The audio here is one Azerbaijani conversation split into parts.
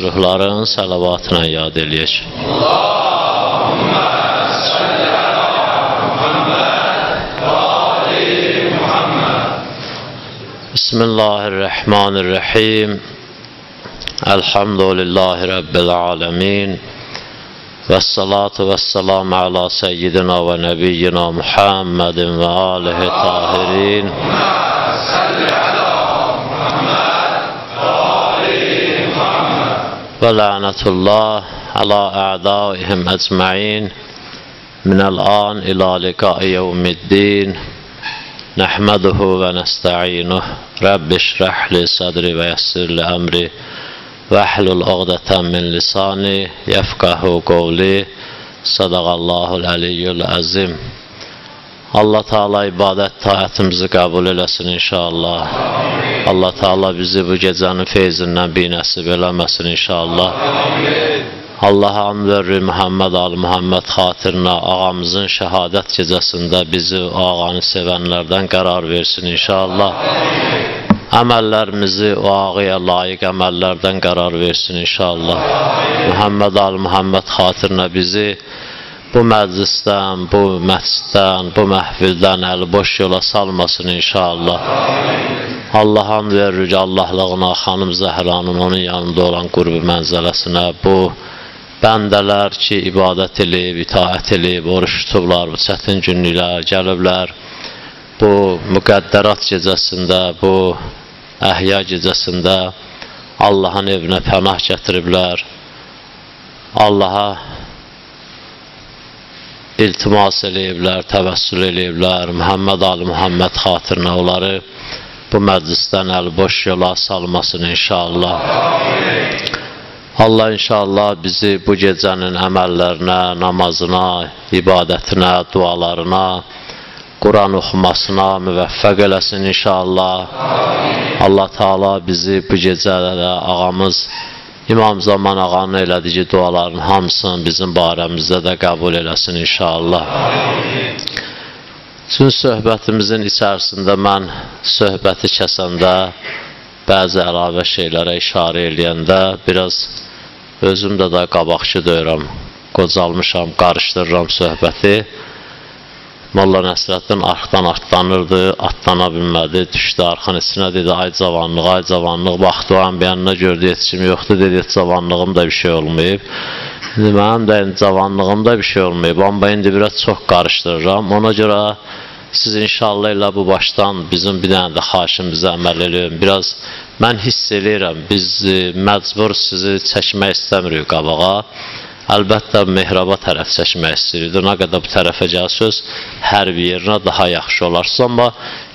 Ruhların salavatına yad eləyək. Allahümme salli ala Muhammed və ali Muhammed. Bismillahirrahmanirrahim. Elhamdülillahi Rabbil alemin. Vessalatu vesselamu ala seyyidina və nəbiyyina Muhammedin və alihi tahirin. Allahümme salli ala Muhammed və ali Muhammed. Və lənətullah ala a'daihim ecmain minəl an ila liqai yevmiddin. Nəhməduhu və nəstəinuh. Rəbbi şrəh li sədri və yəssir li əmri vəhlul uqdətən min lisani yəfqəhu qovli. Sadaqallahul əliyyül əzim. Allah Teala ibadət taətimizi qəbul eləsin inşallah. Amin. Allah Teala bizi bu gecənin feyzindən bir nəsib eləməsin inşallah. Amin. Allaha and veririk Muhammed ali Muhammed xatirinə ağamızın şəhadət gecəsində bizi o ağanı sevənlərdən qərar versin inşallah. Amin. Əməllərimizi o ağaya layiq əməllərdən qərar versin inşallah. Amin. Muhammed ali Muhammed xatirinə bizi bu məclisdən, bu məsciddən, bu məhvildən əli boş yola salmasın inşallah. Amin. Allaha and veririk Allahlığına, xanım Zəhranın onun yanında olan qurbi mənzələsinə, bu bəndələr ki, ibadət eləyib, itaət eləyib, oruç tutublar, bu çətin günlüklər gəliblər, bu müqəddərat gecəsində, bu əhya gecəsində Allahın evinə pənah gətiriblər, Allaha iltimas eləyiblər, təvəssül eləyiblər, Muhammed ali Muhammed xatirinə onları bu məclisdən əl boş yola salmasın inşallah. Amin. Allah inşallah bizi bu gecənin əməllərinə, namazına, ibadətinə, dualarına, Quran oxumasına müvəffəq eləsin inşallah. Amin. Allah Teala bizi bu gecədə ağamız İmam Zaman ağanın elədiyi duaların hamısını bizim barəmizdə də qəbul eləsin inşallah. Amin. Bütün söhbətimizin içərisində mən söhbəti kəsəndə, bəzi əlavə şeylərə işarə eləyəndə biraz özüm də qabaqçı deyirəm, qocalmışam, qarışdırıram söhbəti. Molla Nəsrəddin arxdan atlanırdı, atlana bilmədi, düşdü arxın içinə, dedi, ay cavanlıq, ay cavanlıq, baxdı o an bir yanına gördü, heç kim yoxdur, dedi, heç cavanlığım da bir şey olmayıb. İndi mənim də indi cavanlığımda bir şey olmayıb, amma indi biraz çox qarışdırıram. Ona görə siz inşallah elə bu başdan bizim bir dənə də xahişimizə əməl eləyin. Biraz mən hiss eləyirəm, biz məcbur sizi çəkmək istəmirik qabağa. Əlbəttə mehraba tərəf çəkmək istəyirdi. Nə qədər bu tərəfə gəlsəz, hər bir yerinə daha yaxşı olarsınız. Amma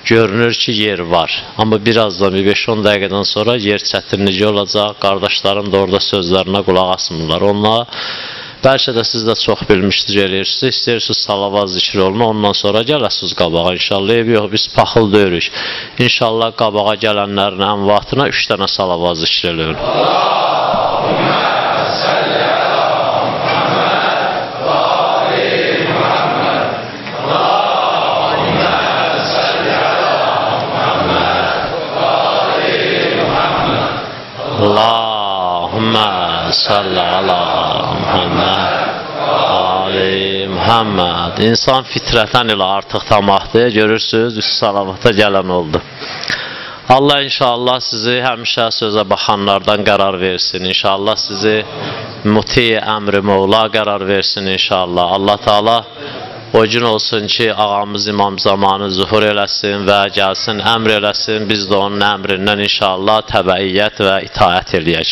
görünür ki, yer var. Amma birazdan, bir 5-10 dəqiqədən sonra yer çətinliyi olacaq. Qardaşlarım da orada sözlərinə qulaq asmırlar. Onlar bəlkə də siz də çox bilmişdir, eləyirsiniz. İstəyirsiniz salavat zikr olun, ondan sonra gələsiniz qabağa inşallah. Eybi yox, biz paxıl deyirük. İnşallah qabağa gələnlərin əmvatına 3 dənə salavat zikr eləyin. Allahümme salli ala Muhammed və ali Muhammed. Allahümme salli ala Muhammed və ali Muhammed. Allahümme salli ala Muhammed ali Muhammed. İnsan fitrətən ilə artıq tamahdır. Görürsünüz, üst salavata gələn oldu. Allah inşallah sizi həmişə sözə baxanlardan qərar versin. İnşallah sizi muti əmri Mövla qərar versin inşallah. Allah Teala o gün olsun ki, ağamız İmam Zamanı zuhur eləsin və gəlsin, əmr eləsin. Biz də onun əmrindən inşallah təbəiyyət və itaət eləyək.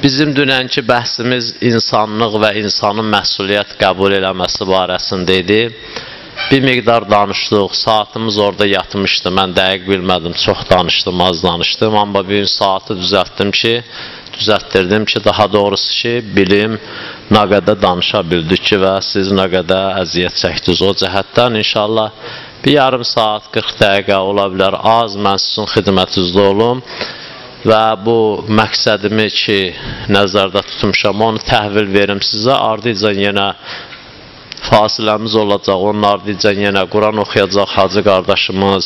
Bizim dünənki bəhsimiz insanlıq və insanın məsuliyyət qəbul eləməsi barəsində idi. Bir miqdar danışdıq, saatımız orada yatmışdı, mən dəqiq bilmədim, çox danışdım, az danışdım, amma bir gün saatı düzəltdirdim ki, daha doğrusu ki, bilim nə qədər danışa bildik ki və siz nə qədər əziyyət çəkdiniz o cəhətdən. İnşallah bir yarım saat, 40 dəqiqə ola bilər, az mən sizin xidmətinizdə olum və bu məqsədimi ki, nəzərdə tutmuşam, onu təhvil verim sizə, ardıcan yenə fasiləmiz olacaq, onun ardıcan yenə Quran oxuyacaq hacı qardaşımız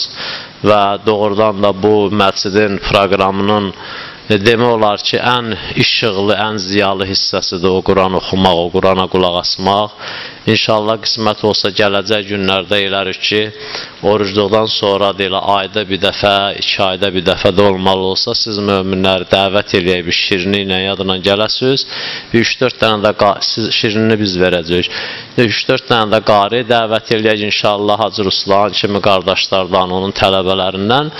və doğrudan da bu məscidin proqramının demək olar ki, ən işıqlı, ən ziyalı hissəsidir o Quran oxumaq, o Qurana qulaq asmaq. İnşallah qismət olsa gələcək günlərdə elərik ki, orucluqdan sonra da elə ayda bir dəfə, 2 ayda bir dəfə də olmalı olsa, siz möminləri dəvət eləyək bir şirini ilə yadına gələsiniz. Bir 3-4 dənə də şirinini biz verəcəyik. 3-4 dənə də qari dəvət eləyək inşallah Hacı Ruslan kimi qardaşlardan, onun tələbələrindən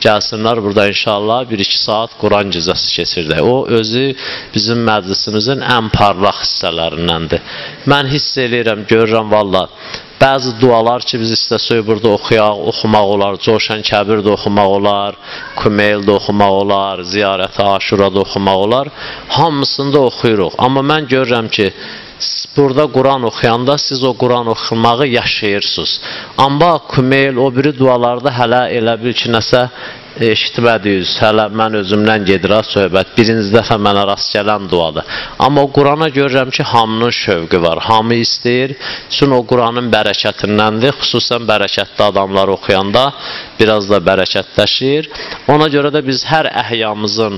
gəlsinlər burada inşallah 1-2 saat Quran gecəsi keçirdək. O özü bizim məclisimizin ən parlaq hissələrindəndir. Mən hiss eləyirəm, görürəm valla. Bəzi dualar ki, biz istəsək burada oxuyaq, oxumaq olar, Coşan Kəbir də oxumaq olar, Kümeyl də oxumaq olar, Ziyarət-i Aşura da oxumaq olar. Hamısını da oxuyuruq. Amma mən görürəm ki, burada Quran oxuyanda siz o Quran oxumağı yaşayırsınız. Amma Kümeyl, o biri dualarda hələ elə bil ki, nəsə eşitmədiniz, hələ mən özümdən gedir ha söhbət, birinci dəfə mənə rast gələn duadır. Amma o Qurana görürəm ki, hamının şövqü var, hamı istəyir. Çünki o Quranın bərəkətindəndir, xüsusən bərəkətli adamlar oxuyanda biraz da bərəkətləşir. Ona görə də biz hər əhyamızın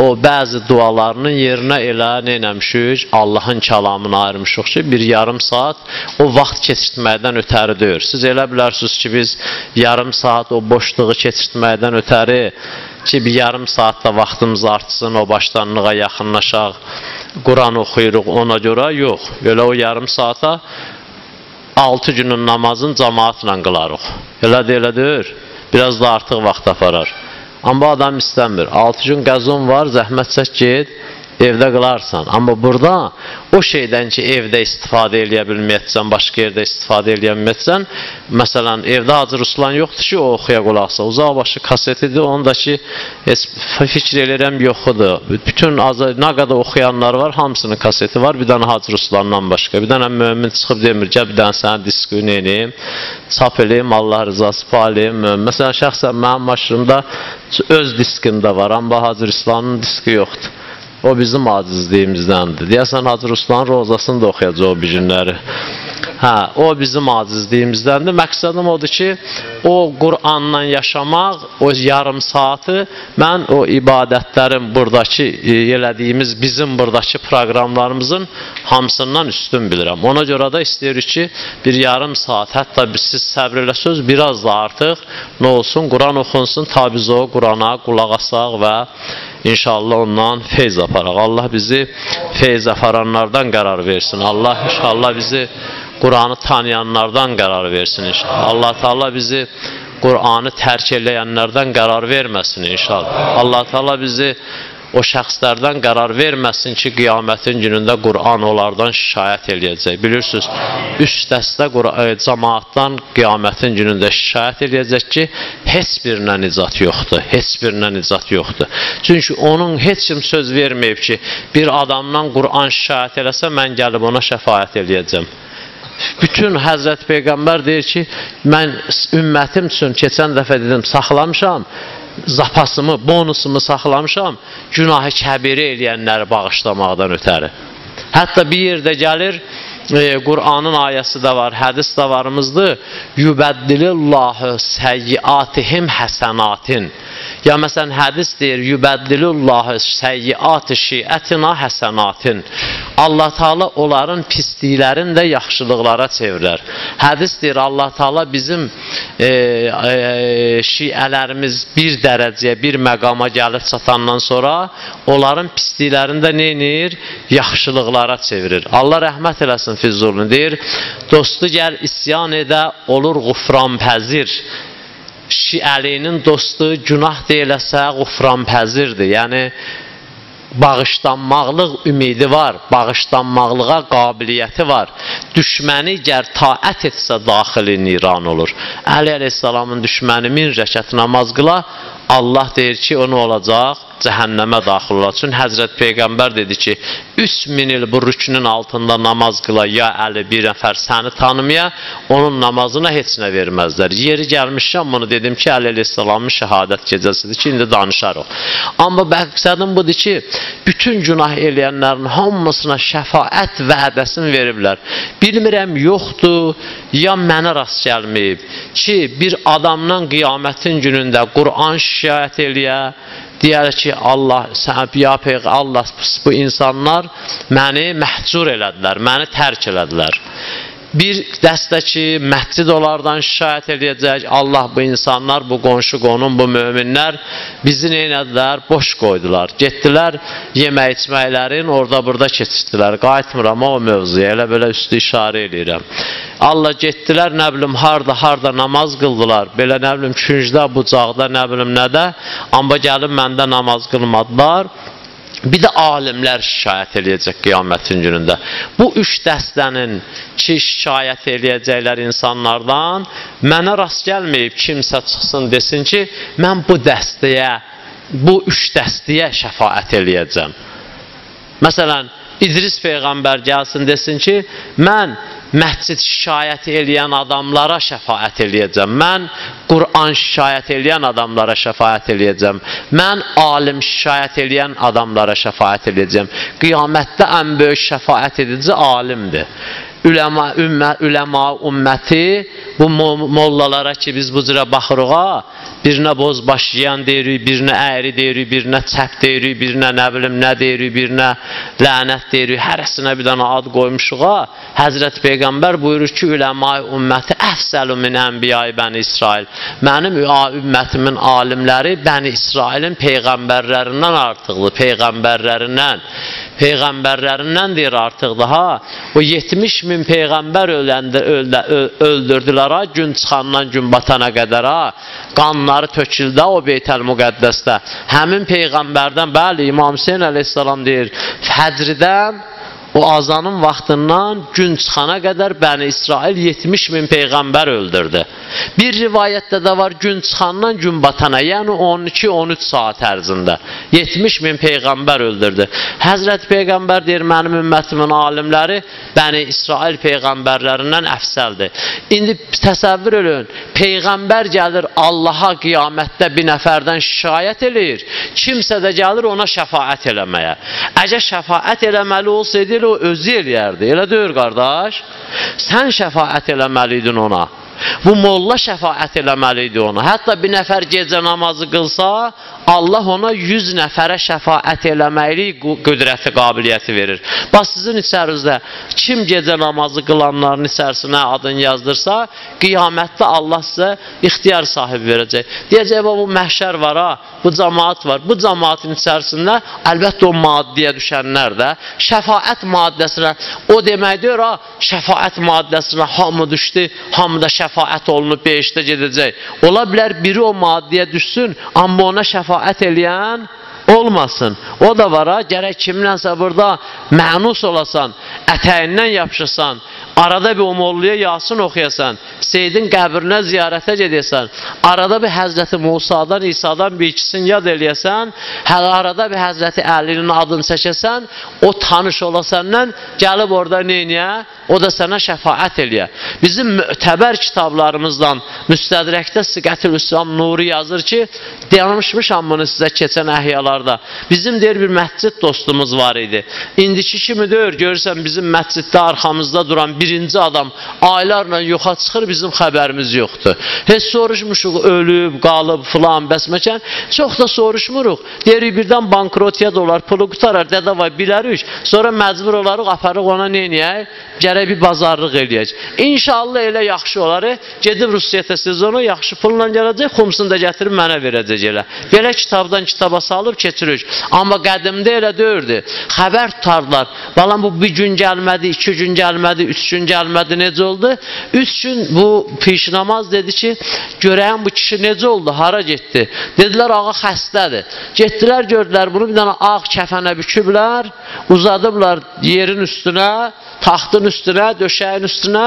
o bəzi dualarının yerinə elə nə eləmişik, Allahın kəlamını ayırmışıq ki, bir yarım saat o vaxt keçirtməkdən ötəri deyir. Siz elə bilərsiniz ki, biz yarım saat o boşluğu keçirtməkdən ötəri ki, bir yarım saatda vaxtımız artsın, o başdanlığa yaxınlaşaq, Quran oxuyuruq ona görə, yox. Elə o yarım saata 6 günün namazını cəmaatla qılarıq. Elə də elə deyir, biraz da artıq vaxt aparar. Amma adam istəmir. 6 gün qəzon var, zəhmət çək get, evdə qılarsan. Amma burada o şeydən ki, evdə istifadə eləyə bilməyəcəksən, başqa yerdə istifadə eləyə bilməyəcəksən, məsələn, evdə Hacı Ruslan yoxdur ki, o oxuya qulaqsa. Uzaq başı kasetidir, onu da ki, heç fikir eləyirəm, yoxudur. Bütün nə qədər oxuyanlar var, hamısının kaseti var, bir dənə Hacı Ruslandan başqa. Bir dənə mömin çıxıb demir, gəl bir dənə sənə diskü neyləyim, çap eləyim, Allah rızası paliyim. Məsələn, şəxsən mənim maşınımda öz diskim də var, amma Hacı Ruslanın diski yoxdur. O bizim acizliyimizdəndir. Deyəsən, Hacı Ruslanın rozasını da oxuyacaq o bir günləri. Hə, o bizim acizliyimizdəndir. Məqsədim odur ki, o Qur'anla yaşamaq, o yarım saatı mən o ibadətlərin buradakı elədiyimiz, bizim buradakı proqramlarımızın hamısından üstün bilirəm. Ona görə də istəyirik ki, bir yarım saat, hətta siz səbr eləsəniz, biraz da artıq nə olsun, Quran oxunsun, ta biz o Qurana qulaq asaq və İnşallah ondan feyz aparaq. Allah bizi feyz aparanlardan qərar versin. Allah inşallah bizi Quranı tanıyanlardan qərar versin inşallah. Allah Teala bizi Qur'anı tərk eləyənlərdən qərar verməsin inşallah. Allah Teala bizi o şəxslərdən qərar verməsin ki, qiyamətin günündə Qur'an onlardan şikayət eləyəcək. Bilirsiniz, üç dəstə cəmaatdan qiyamətin günündə şikayət eləyəcək ki, heç birinə nicat yoxdur, heç birinə nicat yoxdur. Çünki onun heç kim söz verməyib ki, bir adamdan Qur'an şikayət eləsə, mən gəlib ona şəfaət eləyəcəm. Bütün Həzrət Peyğəmbər deyir ki, mən ümmətim üçün keçən dəfə dedim, saxlamışam, zapasımı, bonusumu saxlamışam, günahı kəbiri eləyənləri bağışlamaqdan ötəri. Hətta bir yerdə gəlir, Qur'anın ayəsi də var, hədis də varımızdır. Yübəddilillahu səyyiatihim həsənatin. Ya məsələn, hədis deyir, Yübəddilillahu səyyiati şiətina həsənatin. Allah Teala onların pisliklərini də yaxşılıqlara çevirər. Hədis deyir, Allah Teala bizim şiələrimiz bir dərəcəyə, bir məqama gəlib çatandan sonra onların pisliklərini də nə edir? Yaxşılıqlara çevirir. Allah rəhmət eləsin Füzulini deyir, dostu gəl isyan edə, olur qufranpəzir. Şiəlinin dostu günah deyiləsə qufranpəzirdir. Yəni, bağışlanmaqlıq ümidi var, bağışlanmaqlığa qabiliyyəti var. Düşməni gər taət etsə daxili niran olur. Əli əleyhissalamın düşməni 1000 rəkət namaz qıla, Allah deyir ki, o nə olacaq? Cəhənnəmə daxil olacaq. Çünki Həzrət Peyğəmbər dedi ki, 3000 il bu rükünün altında namaz qıla, ya Əli bir nəfər səni tanımaya, onun namazına heç nə verməzlər. Yeri gəlmişəm, bunu dedim ki, Əli əleyhissalamın şəhadət gecəsidir ki, indi danışarıq. Amma məqsədim budur ki, bütün günah eləyənlərin hamısına şəfaət vədəsini veriblər. Bilmirəm, yoxdur, ya mənə rast gəlməyib ki, bir adamdan qiyamətin günündə Quran şikayət eləyə, Deyər ki, Allah, sən, ya Peyğəmbər, Allah, bu insanlar məni məhcur elədilər, məni tərk elədilər. Bir dəstə ki, məscid onlardan şikayət eləyəcək, Allah bu insanlar, bu qonşu qonum, bu möminlər bizi neynədilər? Boş qoydular. Getdilər, yemək içməklərin orada-burada keçirdilər. Qayıtmıram o mövzuya, elə belə üstü işarə eləyirəm. Allah getdilər, nə bilim, harda namaz qıldılar. Belə nə bilim, küncdə, bucaqda, nə bilim nədə. Amma gəlib məndə namaz qılmadılar. Bir də alimlər şikayət eləyəcək qiyamətin günündə. Bu üç dəstənin ki, şikayət eləyəcəklər insanlardan, mənə rast gəlməyib kimsə çıxsın desin ki, mən bu dəstəyə, bu üç dəstəyə şəfaət eləyəcəm. Məsələn, İdris Peyğəmbər gəlsin desin ki, mən məscid şikayət eləyən adamlara şəfaət eləyəcəm. Mən Quran şikayət eləyən adamlara şəfaət eləyəcəm. Mən alim şikayət eləyən adamlara şəfaət eləyəcəm. Qiyamətdə ən böyük şəfaət edici alimdir. Üləma ümməti bu mollalara ki, biz bu cürə baxırıq ha, birinə boz baş yiyən deyirik, birinə əyri deyirik, birinə çəp deyirik, birinə nə bilim nə deyirik, birinə lənət deyirik, hərəsinə bir dənə ad qoymuşuq ha. Həzrət Peyğəmbər buyurur ki, üləma ümməti əfsəlu min ənbiyayı Bəni İsrail. Mənim ümmətimin alimləri Bəni İsrailin peyğəmbərlərindən artıqdır, peyğəmbərlərindən. Peyğəmbərlərindən deyir artıqdır ha. O 70 min peyğəmbər öldürdülər ha, gün çıxandan gün batana qədər ha. Qanları töküldü o Beytəl Müqəddəsdə. Həmin peyğəmbərdən, bəli, İmam Hüseyin əleyhissalam deyir, fəcridən, o azanın vaxtından gün çıxana qədər Bəni İsrail 70 min peyğəmbər öldürdü. Bir rivayətdə də var, gün çıxandan gün batana, yəni 12-13 saat ərzində 70 min peyğəmbər öldürdü. Həzrət Peyğəmbər deyir, mənim ümmətimin alimləri Bəni İsrail peyğəmbərlərindən əfsəldir. İndi təsəvvür edin, peyğəmbər gəlir Allaha qiyamətdə bir nəfərdən şikayət eləyir, kimsə də gəlir ona şəfaət eləməyə. Əgər şəfaət eləməli olsaydı, o özü eləyərdi. Elə deyir qardaş, sən şəfaət eləməliydin ona. Bu molla şəfaət eləməli idi ona. Hətta bir nəfər gecə namazı qılsa, Allah ona 100 nəfərə şəfaət eləməklik qüdrəti, qabiliyyəti verir. Bax, sizin içərinizdə kim gecə namazı qılanların içərisinə adını yazdırsa, qiyamətdə Allah sizə ixtiyar sahibi verəcək. Deyəcək, bu məhşər var ha, bu cəmaat var. Bu cəmaatın içərisində əlbəttə o maddəyə düşənlər də şəfaət maddəsinə, o demək deyir ha, şəfaət maddəsinə hamı düşdü, hamı da şəfaət olunub behiştə gedəcək. Ola bilər biri o maddəyə düşsün, amma ona şəfaət eləyən olmasın. O da var ha, gərək kimlənsə burada mənus olasan, ətəyindən yapışasan, arada bir o molluya Yasin oxuyasan, Seyyidin qəbrinə ziyarətə gedəsən, arada bir Həzrəti Musadan, İsa'dan bir ikisini yad eləyəsən, hələ arada bir Həzrəti Əlinin adını çəkəsən, o tanış ola səndən, gəlib orada neyniyə? O da sənə şəfaət eləyə. Bizim mötəbər kitablarımızdan Müstədrəkdə Siqətül İslam Nuri yazır ki, danışmışam bunu sizə keçən əhyalarda. Bizim deyir bir məscid dostumuz var idi. İndiki kimi deyir, görürsən bizim məsciddə arxamızda duran birinci adam aylarla yoxa çıxır, bizim xəbərimiz yoxdur. Heç soruşmuşuq, ölüb, qalıb, filan, bəsməkən. Çox da soruşmuruq. Deyirik, birdən bankrotiya da olar, pulu qutarar, dədə vay, bilərik. Sonra məcbur olarıq, aparıq ona neyniyək? Gərək bir bazarlıq eləyək. İnşallah elə yaxşı olar. Gedib Rusiyata sezonu yaxşı pulla gələcək, xumsunu da gətirib mənə verəcək elə. Belə kitabdan kitaba salıb keçirik. Amma qədimdə elə deyirdi. Xəbər tutardılar. Balam bu bir gün gəlmədi, iki gün gəlmədi, üç gün gəlmədi, necə oldu? Üç gün bu pişnamaz dedi ki, görəyən bu kişi necə oldu, hara getdi? Dedilər, ağa xəstədir. Getdilər, gördülər bunu, bir dənə ağ kəfənə büküblər, uzadıblar yerin üstünə, taxtın üstünə, döşəyin üstünə,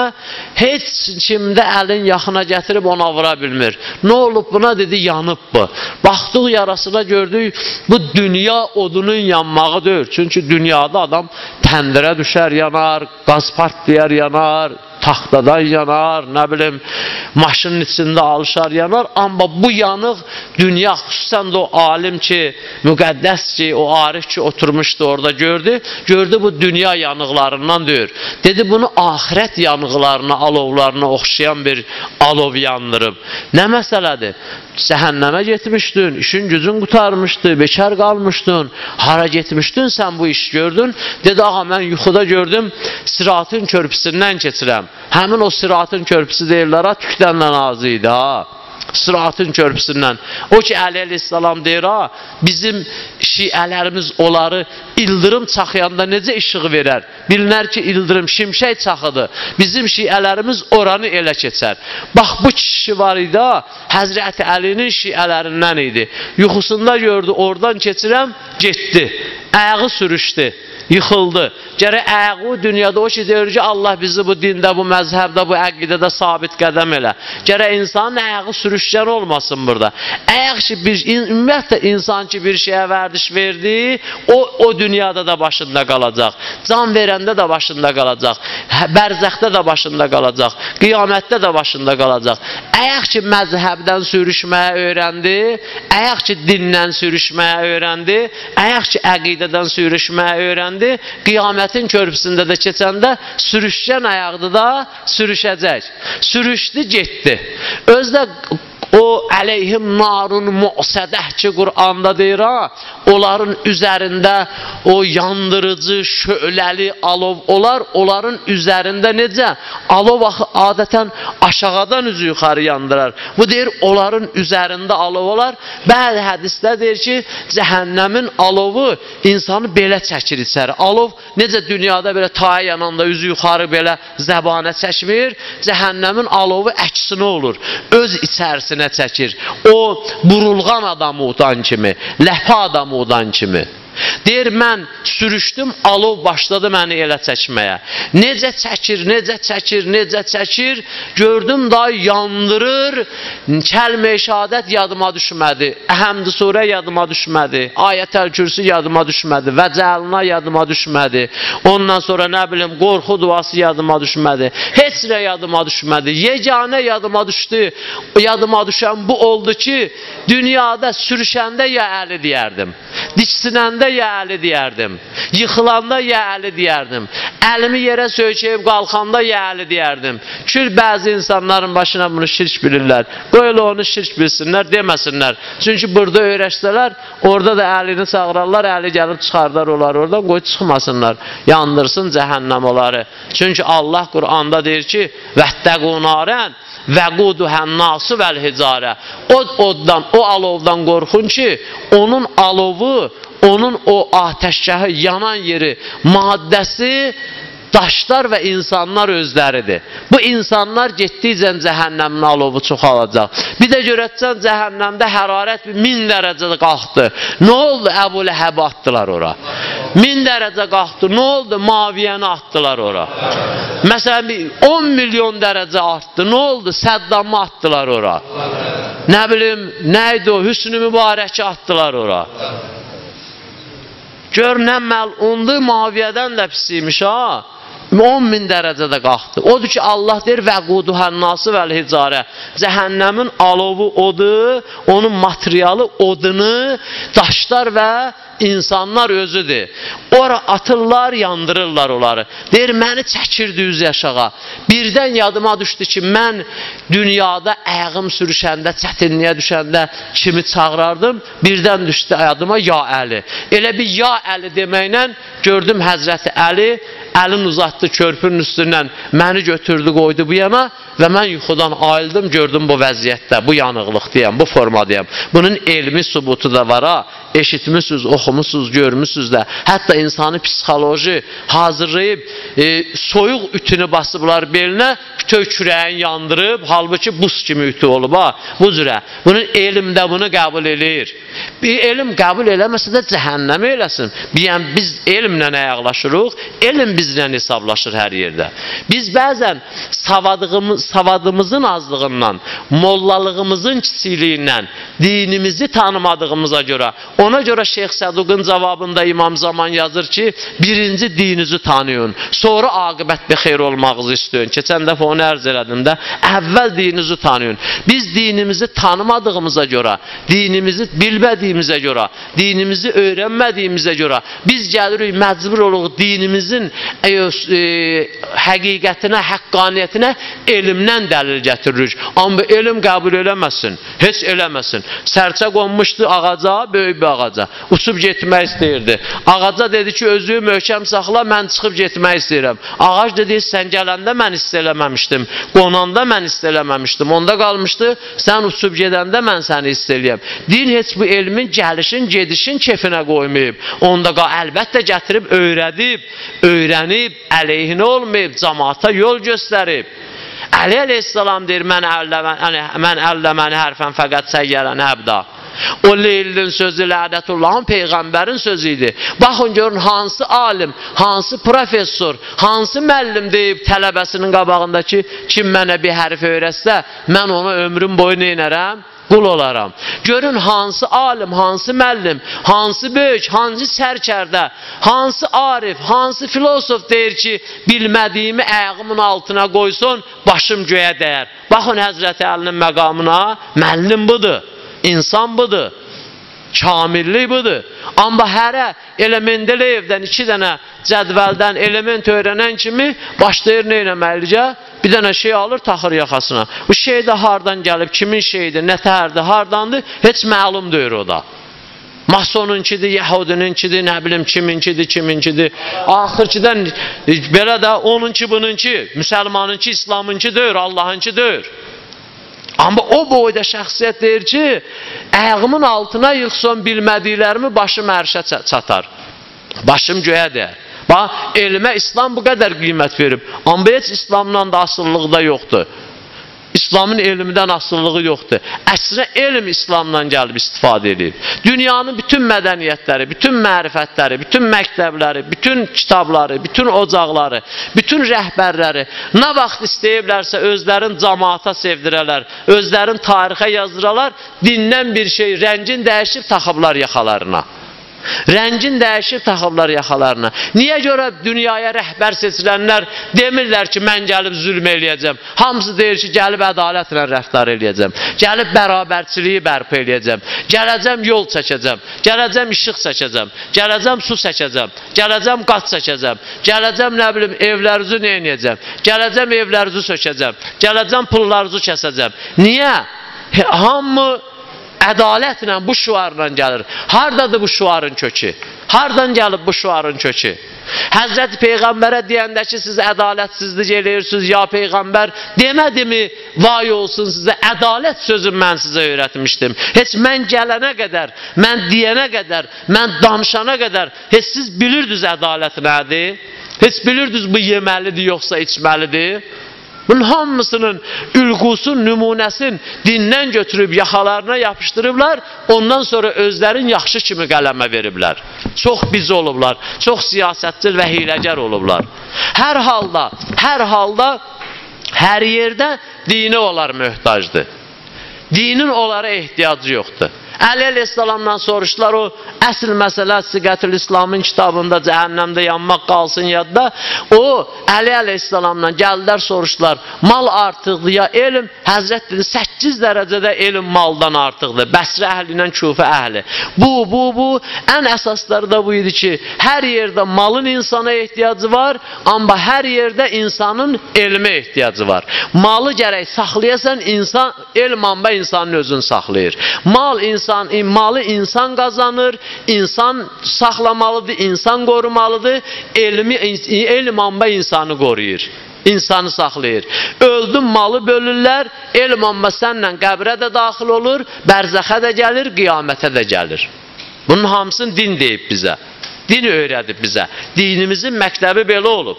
heç kimdə əlin yaxına gətirib ona vura bilmir. Nə olub buna? Dedi, yanıb bu. Baxdıq yarasına gördük, bu dünya odunun yanmağı deyil. Çünki dünyada adam təndirə düşər, yanar, qaz partlayar, yanar, taxtadan yanar, nə bilim, maşının içində alışar, yanar. Amma bu yanıq dünya, xüsusən də o alim ki, müqəddəs ki, o arif ki, oturmuşdu orada gördü. Gördü bu dünya yanıqlarından deyir. Dedi, bunu axirət yanıqlarına, alovlarına oxşayan bir alov yandırıb. Nə məsələdir? Cəhənnəmə getmişdin, işin gücün qurtarmışdı, bekar qalmışdın, hara getmişdin, sən bu iş gördün? Dedi, ağa, mən yuxuda gördüm, siratın körpüsündən keçirəm. Həmin o siratın körpüsü deyirlər, ha, tükdənlə azı idi, ha. Sıratın körpüsündən. O ki, Əli əleyhissalam deyir, ha, bizim şiələrimiz onları ildırım çaxıyanda necə işıq verər? Bilinər ki, ildırım şimşək çaxıdır. Bizim şiələrimiz oranı elə keçər. Bax, bu kişi var idi, ha, Həzrəti Əlinin şiələrindən idi. Yuxusunda gördü, oradan keçirəm, getdi. Ayağı sürüşdü, yıxıldı. Gərək ayağı dünyada o ki, deyir ki, Allah bizi bu dində, bu məzhəbdə, bu əqidədə sabit qədəm elə. Gərək insanın ayağı sürüşkən olmasın burada. Ayaq ki, bir, ümumiyyətlə, insan ki, bir şeyə vərdiş verdi, o dünyada da başında qalacaq. Can verəndə də başında qalacaq. Bərzəxdə də başında qalacaq. Qiyamətdə də başında qalacaq. Ayaq ki, məzhəbdən sürüşməyə öyrəndi, ayaq ki, dindən sürüşməyə öyrəndi, ayaq ki, əqidədən sürüşməyə öyrəndi, qiyamətin körpüsündə də keçəndə sürüşkən ayaqdı da sürüşəcək. Sürüşdü, getdi. Özdə o əleyhim narun mu'sədəh ki, Quranda deyir, ha, onların üzərində o yandırıcı, şöləli alov olar, onların üzərində necə? Alov axı adətən aşağıdan üzü yuxarı yandırar. Bu deyir, onların üzərində alov olar. Bəzi hədisdə deyir ki, cəhənnəmin alovu insanı belə çəkir içəri. Alov necə dünyada belə taya yananda üzü yuxarı belə zəbanə çəkmir, cəhənnəmin alovu əksinə olur, öz içərisinə çəkir. O burulğan adamı udan kimi, ləpə adamı udan kimi. Deyir, mən sürüşdüm, alov başladı məni elə çəkməyə. Necə çəkir, necə çəkir, necə çəkir, gördüm da yandırır, kəlmə-i şəhadət yadıma düşmədi, Həmd-i surə yadıma düşmədi, Ayətəl Kürsü yadıma düşmədi, Vəcəlna yadıma düşmədi, ondan sonra nə bilim, qorxu duası yadıma düşmədi, heç nə yadıma düşmədi, yeganə yadıma düşdü, yadıma düşən bu oldu ki, dünyada sürüşəndə ya Əli deyərdim, diksinəndə ya Əli deyərdim, yıxılanda ya Əli deyərdim, əlimi yerə söykəyib qalxanda ya Əli deyərdim. Çünki bəzi insanların başına bunu şirk bilirlər. Qoy elə onu şirk bilsinlər, deməsinlər. Çünki burada öyrəşsələr, orada da Əlini çağırarlar, Əli gəlib çıxardar onları oradan, qoy çıxmasınlar, yandırsın cəhənnəm onları. Çünki Allah Quranda deyir ki, vəttəqu narən vəquduhən nasu vəl-hicarə. O oddan, o alovdan qorxun ki, onun alovu, onun o atəşgahı, yanan yeri, maddəsi daşlar və insanlar özləridir. Bu insanlar getdikcə cəhənnəmin alovu çoxalacaq. Bir də görəcəksən cəhənnəmdə hərarət 1000 dərəcə qalxdı. Nə oldu? Əbu Ləhəbi atdılar ora. 1000 dərəcə qalxdı. Nə oldu? Maviyəni atdılar ora. Məsələn, 10 milyon dərəcə artdı. Nə oldu? Səddamı atdılar ora. Nə bilim, nə idi o? Hüsnü Mübarəki atdılar ora. Gör nə məlundur, Maviyədən də pis imiş, ha. 10.000 dərəcədə qalxdı. Odur ki, Allah deyir, vəquduhənnası vəl-hicarə. Cəhənnəmin alovu odur, onun materialı odunu, daşlar və insanlar özüdür. Ora atırlar, yandırırlar onları. Deyir, məni çəkirdi üz yaşağa. Birdən yadıma düşdü ki, mən dünyada ayağım sürüşəndə, çətinliyə düşəndə kimi çağırardım. Birdən düşdü yadıma ya Əli. Elə bir ya Əli deməklə gördüm Həzrəti Əli, əlin uzatdı körpünün üstündən, məni götürdü, qoydu bu yana və mən yuxudan ayıldım, gördüm bu vəziyyətdə, bu yanıqlıqdayam, bu formadayam. Bunun elmi sübutu da var, ha. Eşitmişsiniz, oxumuşsunuz, görmüşsünüz də. Hətta insanı psixoloji hazırlayıb, soyuq ütünü basıblar belinə, bütöv kürəyin yandırıb, halbuki buz kimi ütü olub, ha. Bu cürə. Bunun elmdə bunu qəbul eləyir. Bir elm qəbul eləməsə də cəhənnəmə eləsin. Yəni biz elmlə ayaqlaşırıq, elm bizlə hesablaşır hər yerdə. Biz bəzən savadımızın azlığından, mollalığımızın kiçikliyindən, dinimizi tanımadığımıza görə, ona görə Şeyx Səduqun cavabında İmam Zaman yazır ki, birinci dininizi tanıyın, sonra aqibət bi xeyr olmağınızı istəyin. Keçən dəfə onu ərz elədim də, əvvəl dininizi tanıyın. Biz dinimizi tanımadığımıza görə, dinimizi bilmədiyimizə görə, dinimizi öyrənmədiyimizə görə, biz gəlirik, məcbur oluruq dinimizin həqiqətinə, həqqaniyyətinə elmdən dəlil gətiririk. Amma elm qəbul eləməsin, heç eləməsin. Sərçə qonmuşdu ağaca, böyük bir ağaca. Uçub getmək istəyirdi. Ağaca dedi ki, özünü möhkəm saxla, mən çıxıb getmək istəyirəm. Ağac dedi, sən gələndə mən hiss eləməmişdim, qonanda mən hiss eləməmişdim. Onda qalmışdı, sən uçub gedəndə mən səni hiss eləyəm. Din heç bu elmin gəlişin, gedişin kefinə qoymayıb. Onda əlbəttə gətirib, öyrədib, öyrənib, əleyhinə olmayıb, camaata yol göstərib. Əli əleyhissalam deyir, mən əlləməni hərfən fəqət səyyərən əbda. O Leylinin sözü lənətullahın peyğəmbərin sözü idi. Baxın görün hansı alim, hansı professor, hansı müəllim deyib tələbəsinin qabağında ki, kim mənə bir hərf öyrətsə, mən ona ömrüm boyu neynərəm? Qul olaram. Görün hansı alim, hansı müəllim, hansı böyük, hansı sərkərdə, hansı arif, hansı filosof deyir ki, bilmədiyimi ayağımın altına qoysun, başım göyə dəyər. Baxın Həzrəti Əlinin məqamına, müəllim budur, insan budur, kamillik budur. Amma hərə elə Mendeleyevdən 2 dənə cədvəldən element öyrənən kimi başlayır nə eləməlicə? Bir dənə şey alır, taxır yaxasına. Bu şey də hardan gəlib, kimin şeyidir, nə təhərdir, hardandır, heç məlum deyir o da. Masonunkidir, Yahudininkidir, nə bilim kiminkidir, kiminkidir. Axırkidən belə də onunki, bununki, müsəlmanınki, İslamınki deyir, Allahınki deyir. Amma o boyda şəxsiyyət deyir ki, ayağımın altına yıxsın bilmədiklərimi başım ərşə çatar, başım göyə dəyər. Bax, elmə İslam bu qədər qiymət verib. Amma heç İslamdan da asılılığı da yoxdur. İslamın elmdən asılılığı yoxdur. Əksinə elm İslamdan gəlib istifadə edib. Dünyanın bütün mədəniyyətləri, bütün mərifətləri, bütün məktəbləri, bütün kitabları, bütün ocaqları, bütün rəhbərləri nə vaxt istəyiblərsə özlərin camaata sevdirələr, özlərin tarixə yazdıralar, dindən bir şey, rəngin dəyişib taxıblar yaxalarına. Rəngin dəyişib taxıblar yaxalarına. Niyə görə dünyaya rəhbər seçilənlər demirlər ki, mən gəlib zülm eləyəcəm. Hamısı deyir ki, gəlib ədalətlə rəftar eləyəcəm. Gəlib bərabərçiliyi bərpa eləyəcəm. Gələcəm yol çəkəcəm. Gələcəm işıq çəkəcəm. Gələcəm su çəkəcəm. Gələcəm qat çəkəcəm. Gələcəm nə bilim evlərinizi nə eləyəcəm. Gələcəm evlərinizi sökəcəm. Gələcəm pullarınızı kəsəcəm. Niyə? Hamı ədalətlə, bu şüarla gəlir. Hardadır bu şüarın kökü? Hardan gəlib bu şüarın kökü? Həzrəti Peyğəmbərə deyəndə ki, siz ədalətsizlik eləyirsiniz, ya Peyğəmbər, demədi mi, vay olsun sizə, ədalət sözü mən sizə öyrətmişdim. Heç mən gələnə qədər, mən deyənə qədər, mən danışana qədər, heç siz bilirdiniz ədalət nədir? Heç bilirdiniz bu yeməlidir, yoxsa içməlidir? Bunun hamısının ülqusun, nümunəsini dindən götürüb yaxalarına yapışdırıblar, ondan sonra özlərin yaxşı kimi qələmə veriblər. Çox biz olublar, çox siyasətçil və hiləgər olublar. Hər halda, hər yerdə dinə onlar möhtacdır. Dinin onlara ehtiyacı yoxdur. Əli əleyhissalamdan soruşdular, o əsl məsələ Siqətül İslamın kitabında cəhənnəmdə yanmaq qalsın yadda. O Əli əleyhissalamdan gəldilər, soruşdular, mal artıqdır ya elm? Həzrət dedi, 8 dərəcədə elm maldan artıqdır. Bəsrə əhli ilə Küfə əhli. Bu. Ən əsasları da bu idi ki, hər yerdə malın insana ehtiyacı var, amma hər yerdə insanın elmə ehtiyacı var. Malı gərək saxlayasan, insan, elm amma insanın özünü saxlayır. Mal insan, malı insan qazanır, insan saxlamalıdır, insan qorumalıdır, elm amma insanı qoruyur, insanı saxlayır. Öldün malı bölürlər, elm amma sənlə qəbrə də daxil olur, bərzəxə də gəlir, qiyamətə də gəlir. Bunun hamısını din deyib bizə, din öyrədib bizə. Dinimizin məktəbi belə olub.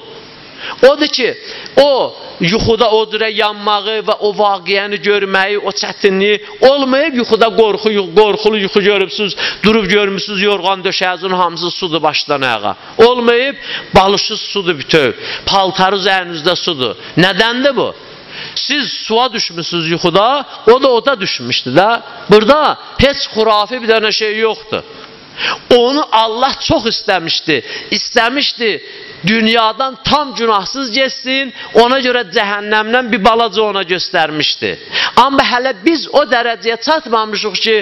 Odur ki, o yuxuda o cürə yanmağı və o vaqiəni görməyi, o çətinliyi olmayıb, yuxuda qorxulu yuxu görübsünüz, durub görmüsünüz, yorğan döşəyinizin hamısı sudur başdan ayağa. Olmayıb, balışız sudur bütöv, paltarı üzərinizdə sudur. Nədəndir bu? Siz suya düşmüsünüz yuxuda, o da oda düşmüşdü də. Burada heç xurafi bir dənə şey yoxdur. Onu Allah çox istəmişdi. İstəmişdi dünyadan tam günahsız getsin, ona görə cəhənnəmdən bir balaca ona göstərmişdi. Amma hələ biz o dərəcəyə çatmamışıq ki,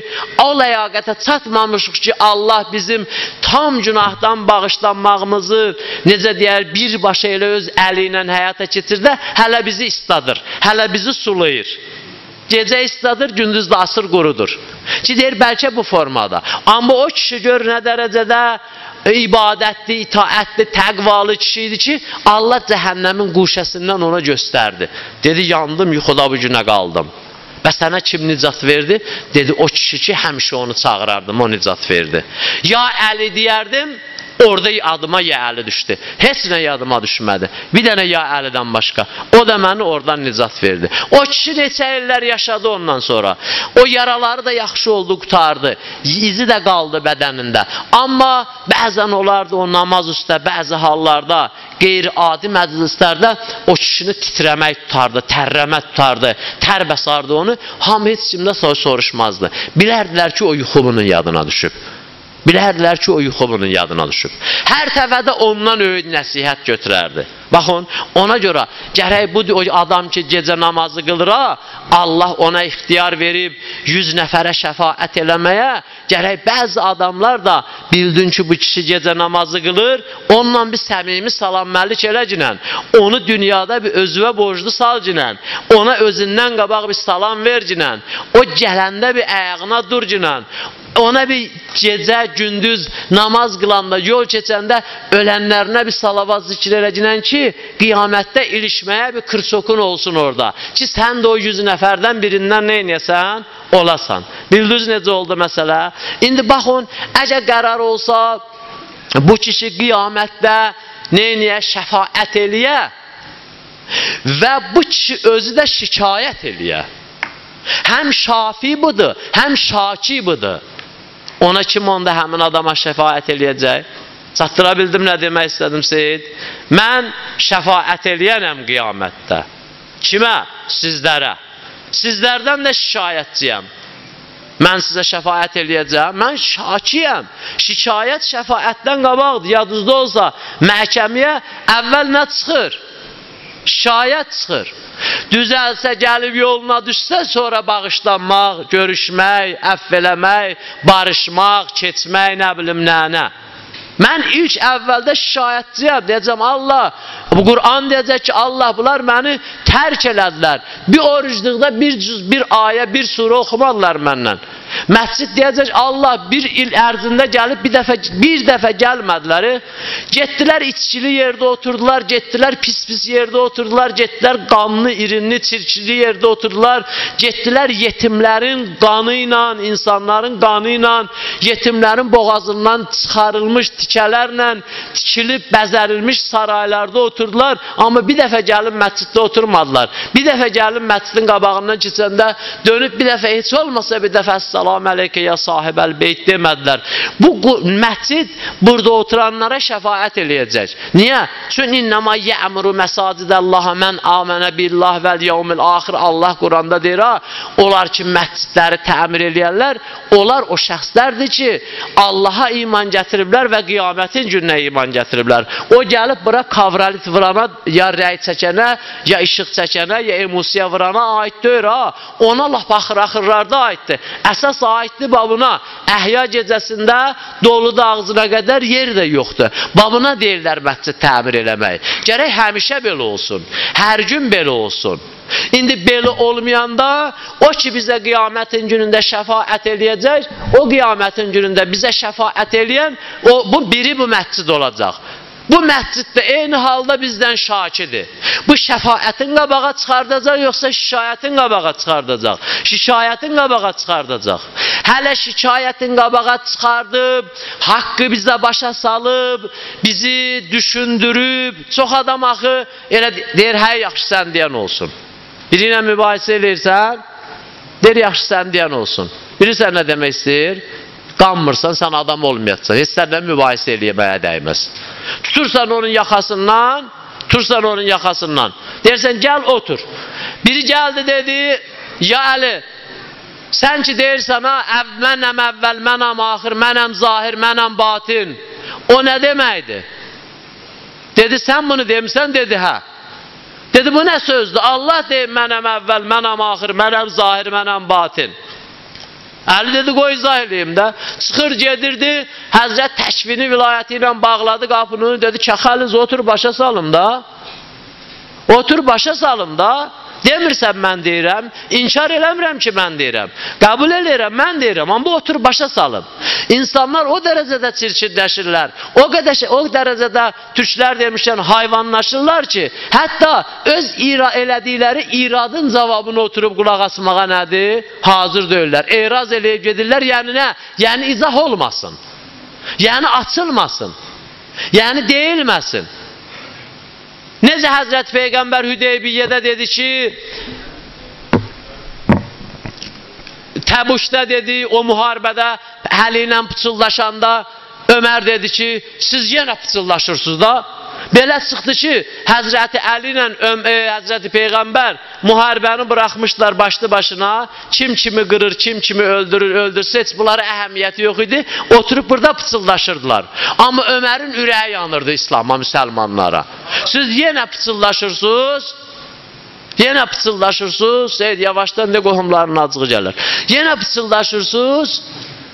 o ləyaqətə çatmamışıq ki, Allah bizim tam günahdan bağışlanmağımızı, necə deyər, birbaşa elə öz əli ilə həyata keçirdə, hələ bizi isladır, hələ bizi sulayır. Gecə isladır, gündüz də asır qurudur. Ki, deyir, bəlkə bu formada. Amma o kişi gör nə dərəcədə ibadətli, itaətli, təqvalı kişi idi ki, Allah cəhənnəmin quşəsindən ona göstərdi. Dedi, yandım, yuxuda bu günə qaldım. Və sənə kim nicat verdi? Dedi, o kişi ki, həmişə onu çağırardım, o nicat verdi. Ya Əli deyərdim, orada adıma ya Əli düşdü. Heç nə yadıma düşmədi. Bir dənə ya Əlidən başqa. O da məni oradan nicat verdi. O kişi neçə illər yaşadı ondan sonra. O yaraları da yaxşı oldu, qurtardı. İzi də qaldı bədənində. Amma bəzən olardı o namaz üstə, bəzi hallarda, qeyri-adi məclislərdə o kişini titrəmək tutardı, tərləmə tutardı, tər bəsardı onu. Hamı heç kimdə soruşmazdı. Bilərdilər ki, o yuxu bunun yadına düşüb. Bilərdilər ki, o yuxu bunun yadına düşüb. Hər təvədə ondan öyüd nəsihət götürərdi. Baxın, ona görə gərək bu o adam ki, gecə namazı qılır, Allah ona ixtiyar verib 100 nəfərə şəfaət eləməyə, gərək bəzi adamlar da bildin ki, bu kişi gecə namazı qılır, onunla bir səmimi salamməlik eləcinən, onu dünyada bir özüvə borclu salcinən, ona özündən qabaq bir salam vercinən, o gələndə bir ayağına durcinən, ona bir gecə, gündüz namaz qılanda, yol keçəndə ölənlərinə bir salavat zikr eləcinən ki, qiyamətdə ilişməyə bir kırsokun olsun orada. Ki, sən də o 100 nəfərdən birindən nə eləyəsən? Olasan. Bildiniz necə oldu məsələ? İndi baxın, əgər qərar olsa, bu kişi qiyamətdə nə eləyə? Şəfaət eləyə və bu kişi özü də şikayət eləyə. Həm şafi budur, həm şaki budur. Ona kim onda həmin adama şəfaət eləyəcək? Çatdıra bildim nə demək istədim Seyid? Mən şəfaət eləyənəm qiyamətdə. Kimə? Sizlərə. Sizlərdən də şikayətçiyəm. Mən sizə şəfaət eləyəcəm. Mən şakiyəm. Şikayət şəfaətdən qabaqdır. Yadınızda olsa məhkəməyə əvvəl nə çıxır? Şikayət çıxır. Düzəlsə, gəlib yoluna düşsə, sonra bağışlanmaq, görüşmək, əfv eləmək, barışmaq, keçmək, nə bilim nə-nə. Mən ilk əvvəldə şikayətçiyəm, deyəcəm Allah, bu Quran deyəcək ki, Allah, bunlar məni tərk elədilər. Bir orucluqda bir cüz, bir ayə, bir surə oxumadılar məndən. Məscid deyəcək, Allah bir il ərzində gəlib bir dəfə gəlmədilər. Getdilər içkili yerdə oturdular, getdilər pis-pis yerdə oturdular, getdilər qanlı, irinli, çirkli yerdə oturdular, getdilər yetimlərin qanı ilə, insanların qanı ilə, yetimlərin boğazından çıxarılmış tikələrlə tikilib, bəzərilmiş saraylarda oturdular. Amma bir dəfə gəlib məsciddə oturmadılar. Bir dəfə gəlib məscidin qabağından keçəndə dönüb bir dəfə heç olmasa bir dəfə salam aleykə ya sahibəl beyt demədilər. Bu məscid burada oturanlara şəfaət eləyəcək. Niyə? Çünki innəmə yəmuru məsacidəllaha mən amənə billah vəl yevmil axir. Allah Quranda deyir, ha, onlar ki məscidləri təmir eləyərlər, onlar o şəxslərdir ki, Allaha iman gətiriblər və qiyamətin gününə iman gətiriblər. O gəlib bura kavralit vurana, ya rəy çəkənə, ya işıq çəkənə, ya emosiya vurana aid deyir, ha. Ona lap axır-axırlarda aiddir. Əsas aiddir babına. Əhya gecəsində doludu ağzına qədər yer də yoxdur. Babına deyirlər məscid təmir eləmək. Gərək həmişə belə olsun. Hər gün belə olsun. İndi belə olmayanda o ki bizə qiyamətin günündə şəfaət eləyəcək, o qiyamətin günündə bizə şəfaət eləyən, bu biri bu məscid olacaq. Bu məsciddə eyni halda bizdən şakidir. Bu şəfaətin qabağa çıxardacaq, yoxsa şikayətin qabağa çıxardacaq? Şikayətin qabağa çıxardacaq. Hələ şikayətin qabağa çıxardıb, haqqı bizə başa salıb, bizi düşündürüb, çox adam axı elə deyir, hə, yaxşı sən deyən olsun. Biri ilə mübahisə eləyirsən, deyir, yaxşı sən deyən olsun. Bilirsən nə demək istəyir? Qanmırsan, sən adam olmayacaqsan. Heç səndən mübahisə eləməyə dəyməz. Tutursan onun yaxasından, tutursan onun yaxasından. Deyirsən, gəl otur. Biri gəldi, dedi, ya Əli, sən ki deyirsən, ha, mənəm əvvəl, mənəm axır, mənəm zahir, mənəm batin. O nə deməkdir? Dedi, sən bunu demisən? Dedi, hə. Dedi, bu nə sözdür? Allah deyir, mənəm əvvəl, mənəm axır, mənəm zahir, mənəm batin. Əli dedi, qoy izah eləyim də. Çıxır gedirdi, Həzrət Təkvini vilayəti ilə bağladı qapını, dedi, kəxəliz, otur başa salım da. Otur başa salım da. Demirsən mən deyirəm, inkar eləmirəm ki mən deyirəm. Qəbul eləyirəm, mən deyirəm, amma bu otur başa salım. İnsanlar o dərəcədə çirkinləşirlər, o dərəcədə türklər demişkən hayvanlaşırlar ki, hətta öz elədikləri iradın cavabını oturub qulaq asmağa nədir? Hazır deyirlər. Eraz eləyib gedirlər, yəni nə? Yəni izah olmasın, yəni açılmasın, yəni deyilməsin. Necə Həzrət Peyğəmbər Hüdeybiyyədə dedi ki, Təbuşda dedi, o müharibədə Əli ilə pıçıldaşanda Ömər dedi ki, siz yenə pıçıldaşırsınız da. Belə çıxdı ki, Həzrəti Əli ilə Həzrəti Peyğəmbər müharibəni buraxmışlar başlı başına. Kim kimi qırır, kim kimi öldürür, öldürsə heç bunlara əhəmiyyəti yox idi. Oturub burada pıçıldaşırdılar. Amma Ömərin ürəyi yanırdı İslama, müsəlmanlara. Siz yenə pıçıldaşırsınız, yenə pıçıldaşırsınız, Seyid yavaşdan da qohumların acığı gəlir. Yenə pıçıldaşırsınız.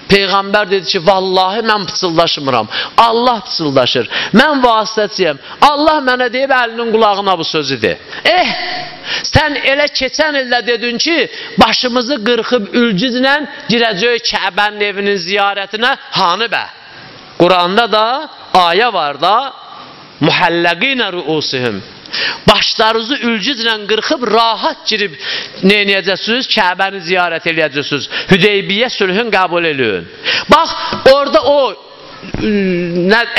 Peyğəmbər dedi ki, vallahi mən pıçıldaşmıram. Allah pıçıldaşır. Mən vasitəçiyəm. Allah mənə deyib əlinin qulağına bu sözü de. Eh, sən elə keçən ildə dedin ki, başımızı qırxıb ülcüzlə girəcəyik Kəbənin evinin ziyarətinə. Hanı bə? Quranda da ayə var da, muhəlləqinə ruusihim. Başlarınızı ülcüzlə qırxıb rahat girib neynəyəcəksiniz? Kəbəni ziyarət eləyəcəksiniz. Hüdeybiyyə sülhün qəbul eləyin. Bax, orada o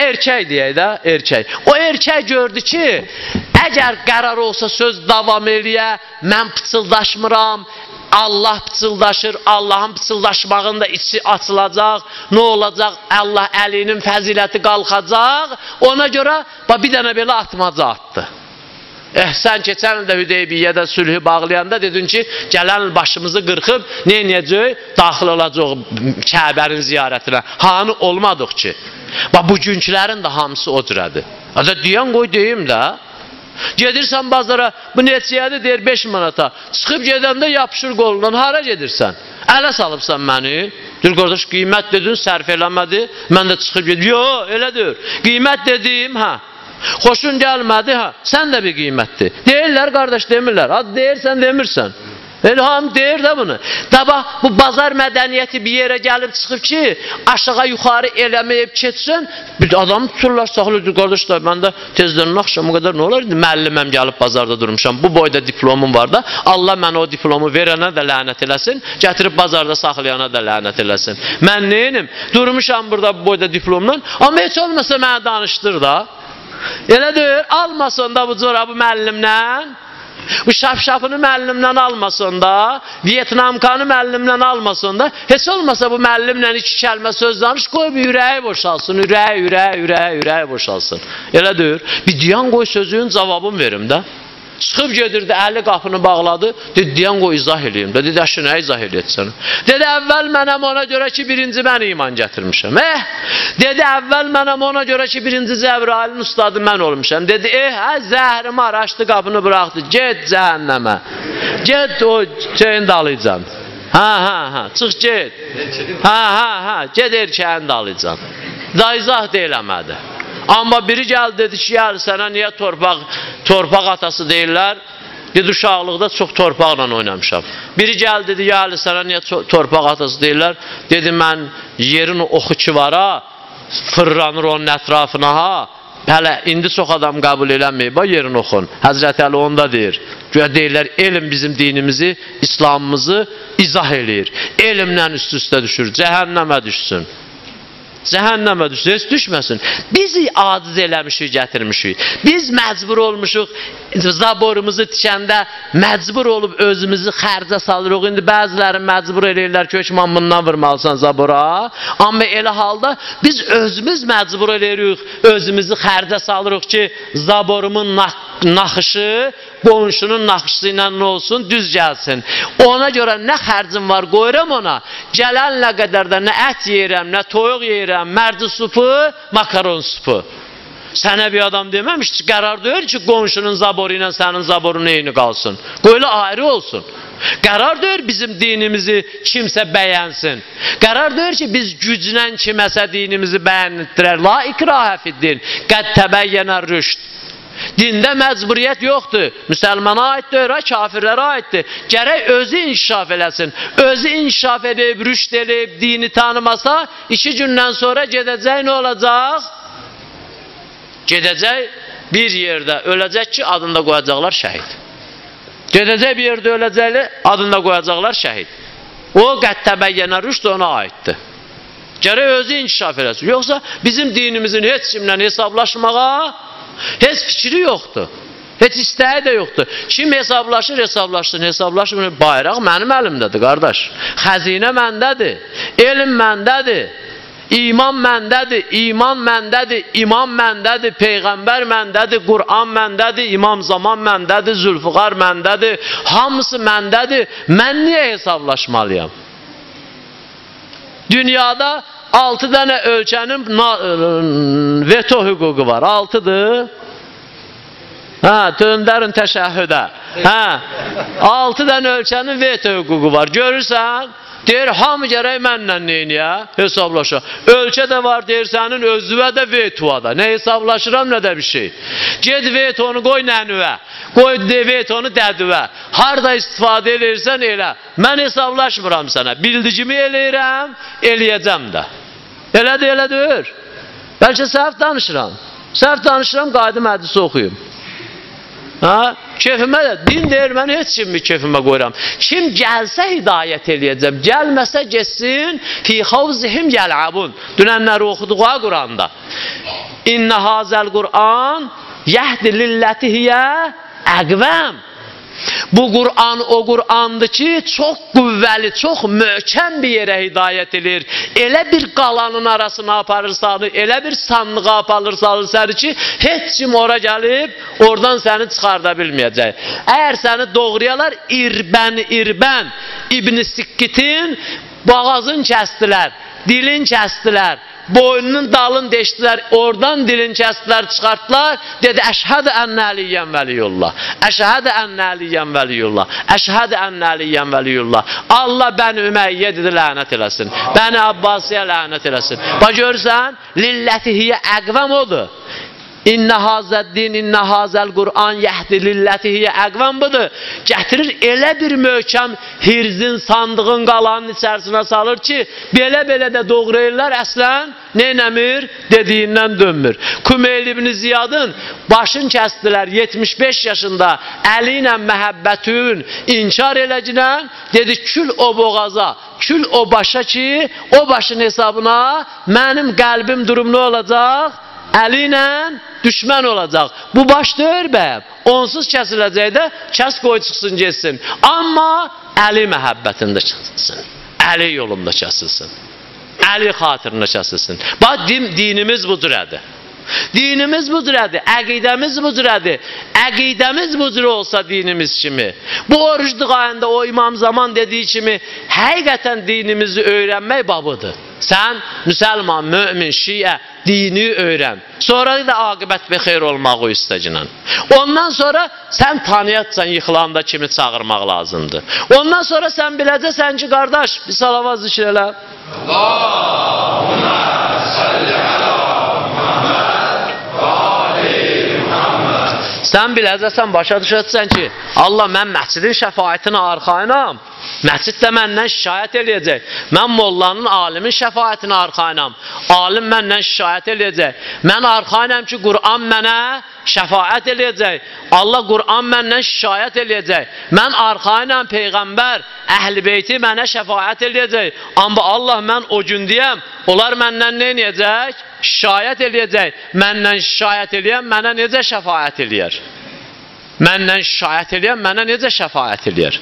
erkək deyək də, erkək. O erkək gördü ki, əgər qərar olsa söz davam eləyə, mən pıçıldaşmıram, Allah pıçıldaşır, Allahın pıçıldaşmağında içi açılacaq, nə olacaq? Allah Əlinin fəziləti qalxacaq. Ona görə bir dənə belə atmaca atdı. Eh, sən keçən ildə Hüdeybiyyədə sülhü bağlayanda dedin ki, gələn başımızı qırxıb neynəyəcək? Daxil olacaq Kəbənin ziyarətinə. Hanı olmadıq ki. Bax, bugünkülərin də hamısı o cürədir. Ancaq deyən qoy deyim də. Gedirsən bazara, bu neçəyədir? Deyir 5 manata. Çıxıb gedəndə yapışır qolundan. Hara gedirsən? Ələ salıbsan məni. Deyir, qardaş, qiymət dedin, sərf eləmədi. Mən də çıxıb gedim. Yox, elə deyir. Qiymət dedim, hə. Xoşun gəlmədi, hə. Sən də bir qiymətdir. Deyirlər, qardaş, demirlər. Ad deyirsən, demirsən. Elə hamı deyir də bunu. Da bax, bu bazar mədəniyyəti bir yerə gəlib çıxıb ki, aşağı yuxarı eləməyib keçsin, bir adamı tuturlar, saxlayır, qardaşlar, mən də tezdən axşama qədər nə olar? Müəlliməm gəlib bazarda durmuşam, bu boyda diplomum var da, Allah mənə o diplomu verənə də lənət eləsin, gətirib bazarda saxlayana da lənət eləsin. Mən neynim? Durmuşam burada bu boyda diplomla, amma heç olmasa mənə danışdır da. Elə deyir, almasın da bu corabı müəllimdən, bu şapşapını müəllimdən almasın da, Vyetnamkanı müəllimdən almasın da, heç olmasa bu müəllimlə iki kəlmə söz danış, qoy bir ürəyi boşalsın, ürəyi, ürəyi, ürəyi, ürəyi boşalsın. Elə deyir, bir deyən qoy sözünün cavabını verim də. Çıxıb gedirdi, əli qapını bağladı, dedi, deyən qoy izah eləyim də. Dedi, əşi, nə izah eləyəcəksən? Dedi, əvvəl mənəm ona görə ki, birinci mən iman gətirmişəm. Eh, dedi, əvvəl mənəm ona görə ki, birinci Cəbrailin ustadı mən olmuşam. Dedi, eh, hə, zəhrimar, açdı qapını buraxdı, get cəhənnəmə, get o şeyin dalıcan. Hə, hə, hə, çıx get. Hə, hə, hə, get erkəyin dalıcan. Da izah da eləmədi. Amma biri gəldi, dedi ki, yəni sənə niyə torpaq atası deyirlər? Dedi, uşaqlıqda çox torpaqla oynamışam. Biri gəldi, dedi, yəni sənə niyə torpaq atası deyirlər? Dedi, mən yerin oxu ki var ha, fırlanır onun ətrafına ha, Hələ indi çox adam qəbul eləməyib, yerin oxun. Həzrəti Əli onda deyir. Güya deyirlər, elm bizim dinimizi, İslamımızı izah eləyir. Elmlə üst-üstə düşür, cəhənnəmə düşsün. Cəhənnəmə düşsün, heç düşməsin. Bizi aciz eləmişik, gətirmişik. Biz məcbur olmuşuq, zaborumuzu tikəndə məcbur olub özümüzü xərcə salırıq. İndi bəziləri məcbur eləyirlər ki, hökman bundan vurmalısan zabora. Amma elə halda biz özümüz məcbur eləyirik, özümüzü xərcə salırıq ki, zaborumun naxışı qonşunun naxışı ilə nə olsun, düz gəlsin. Ona görə nə xərcim var, qoyuram ona. Gələnlə qədər də nə ət yeyirəm, nə toyuq yeyirəm, mərci supu, makaron supu. Sənə bir adam deməmiş ki, qərar deyil ki, qonşunun zaboru ilə sənin zaborun eyni qalsın. Qoyla ayrı olsun. Qərar deyil bizim dinimizi kimsə bəyənsin. Qərar deyil ki, biz güclə kiməsə dinimizi bəyəndirər. La ikrahə fiddin, qəd təbəyyənər rüşd. Dində məcburiyyət yoxdur. Müsəlmana aid deyil, kafirlərə aiddir. Gərək özü inkişaf eləsin. Özü inkişaf edib, rüşd eləyib, dini tanımasa, 2 gündən sonra gedəcək, nə olacaq? Gedəcək bir yerdə öləcək ki, adını da qoyacaqlar şəhid. Gedəcək bir yerdə öləcəkli, adını da qoyacaqlar şəhid. O qəd təbəyyənə rüşd ona aiddir. Gərək özü inkişaf eləsin. Yoxsa bizim dinimizin heç kimlə hesablaşmağa heç fikri yoxdur. Heç istəyi də yoxdur. Kim hesablaşır, hesablaşsın, hesablaşmır. Bayraq mənim əlimdədir, qardaş. Xəzinə məndədir, elm məndədir, iman məndədir, iman məndədir, imam məndədir, peyğəmbər məndədir, Qur'an məndədir, İmam Zaman məndədir, Zülfüqar məndədir, hamısı məndədir. Mən niyə hesablaşmalıyam? Dünyada 6 dənə ölkənin veto hüququ var. 6-dır. Hə, döndərin təşəhhüdə. Hə, 6 dənə ölkənin veto hüququ var. Görürsən, deyir, hamı gərək mənlə neyniyə? Hesablaşa. Ölkə də var, deyir, sənin özüvə də vetoa da. Nə hesablaşıram, nə də bir şey. Ged vetonu qoy nənüvə, qoy vetonu dədüvə. Harda istifadə eləyirsən, elə. Mən hesablaşmıram sənə. Bildiyimi eləyirəm, eləyəcəm də. Elədir, elə deyir. Bəlkə səhv danışıram. Səhv danışıram, qayıdım hədisi oxuyum. Ha? Keyfimə də, din deyir, mən heç kimi keyfimə qoyuram. Kim gəlsə hidayət eləyəcəm, gəlməsə getsin, fi xavzihim yəlabun. Dünənləri oxuduq ha Quranda. İnnə hazəl Qur'an yəhdi lilləti hiyə əqvəm. Bu Qur'an o Qur'andır ki, çox qüvvəli, çox möhkəm bir yerə hidayət edir. Elə bir qalanın arasına aparır səni, elə bir sandığa aparır səni ki, heç kim ora gəlib, oradan səni çıxarda bilməyəcək. Əgər səni doğrayalar, irbən, İbn-i Sikkitin boğazını kəsdilər, dilin kəsdilər, boynunun dalını deşdilər, oradan dilin kəsdilər, çıxartdılar. Dedi, əşhədə ənnə əliyyən vəliyullah, əşhədə ənnə əliyyən vəliyullah, əşhədə ənnə əliyyən vəliyullah. Allah Bəni Üməyyə dedi, lənət eləsin, Bəni Abbasiyə lənət eləsin. Bax, görürsən, lilləti hiyə əqvəm odur. İnnə hazəd-din, innə hazəl Qur'an yəhdi lilləti hiyə əqvəm budur. Gətirir elə bir möhkəm hirzin, sandığın qalanın içərisinə salır ki, belə-belə də doğrayırlar, əslən neynəmir? Dediyindən dönmür. Kümeyl ibn Ziyadın başını kəsdilər 75 yaşında, əli ilə məhəbbətün inkar eləginən, dedi kül o boğaza, kül o başa ki, o başın hesabına mənim qəlbim durum nə olacaq? Əli ilə düşmən olacaq. Bu baş deyir bəyəm. Onsuz kəsiləcək də, kəs qoy çıxsın, getsin. Amma əli məhəbbətində kəsilsin. Əli yolunda kəsilsin. Əli xatirinə kəsilsin. Bax, dinimiz bu cürədir. Dinimiz bu cürədir, əqidəmiz bu cürədir. Əqidəmiz bu cür olsa dinimiz kimi. Bu orucluq ayında o İmam Zaman dediyi kimi həqiqətən dinimizi öyrənmək babıdır. Sən müsəlman, mömin, şiə dini öyrən. Sonra da aqibət və xeyr olmağı istəcinən. Ondan sonra sən tanıyatsan yıxılanda kimi çağırmaq lazımdır. Ondan sonra sən biləcəksən ki, qardaş, bir salavat zikr elə. Allahümme salli ala Muhammed və ali Muhammed. Sən biləcəksən, başa düşəcəksən ki, Allah, mən məscidin şəfaətinə arxayınam. Məscid də məndən şikayət eləyəcək. Mən mollanın, alimin şəfaətinə arxayınam. Alim məndən şikayət eləyəcək. Mən arxayınam ki, Quran mənə şəfaət eləyəcək. Allah Quran məndən şikayət eləyəcək. Mən arxayınam Peyğəmbər, Əhl-i Beyti mənə şəfaət eləyəcək. Amma Allah mən o gün deyəm, onlar məndən nə eləyəcək? Şikayət eləyəcək. Məndən şikayət eləyən mənə necə şəfaət eləyər? Məndən şikayət eləyən mənə necə şəfaət eləyər?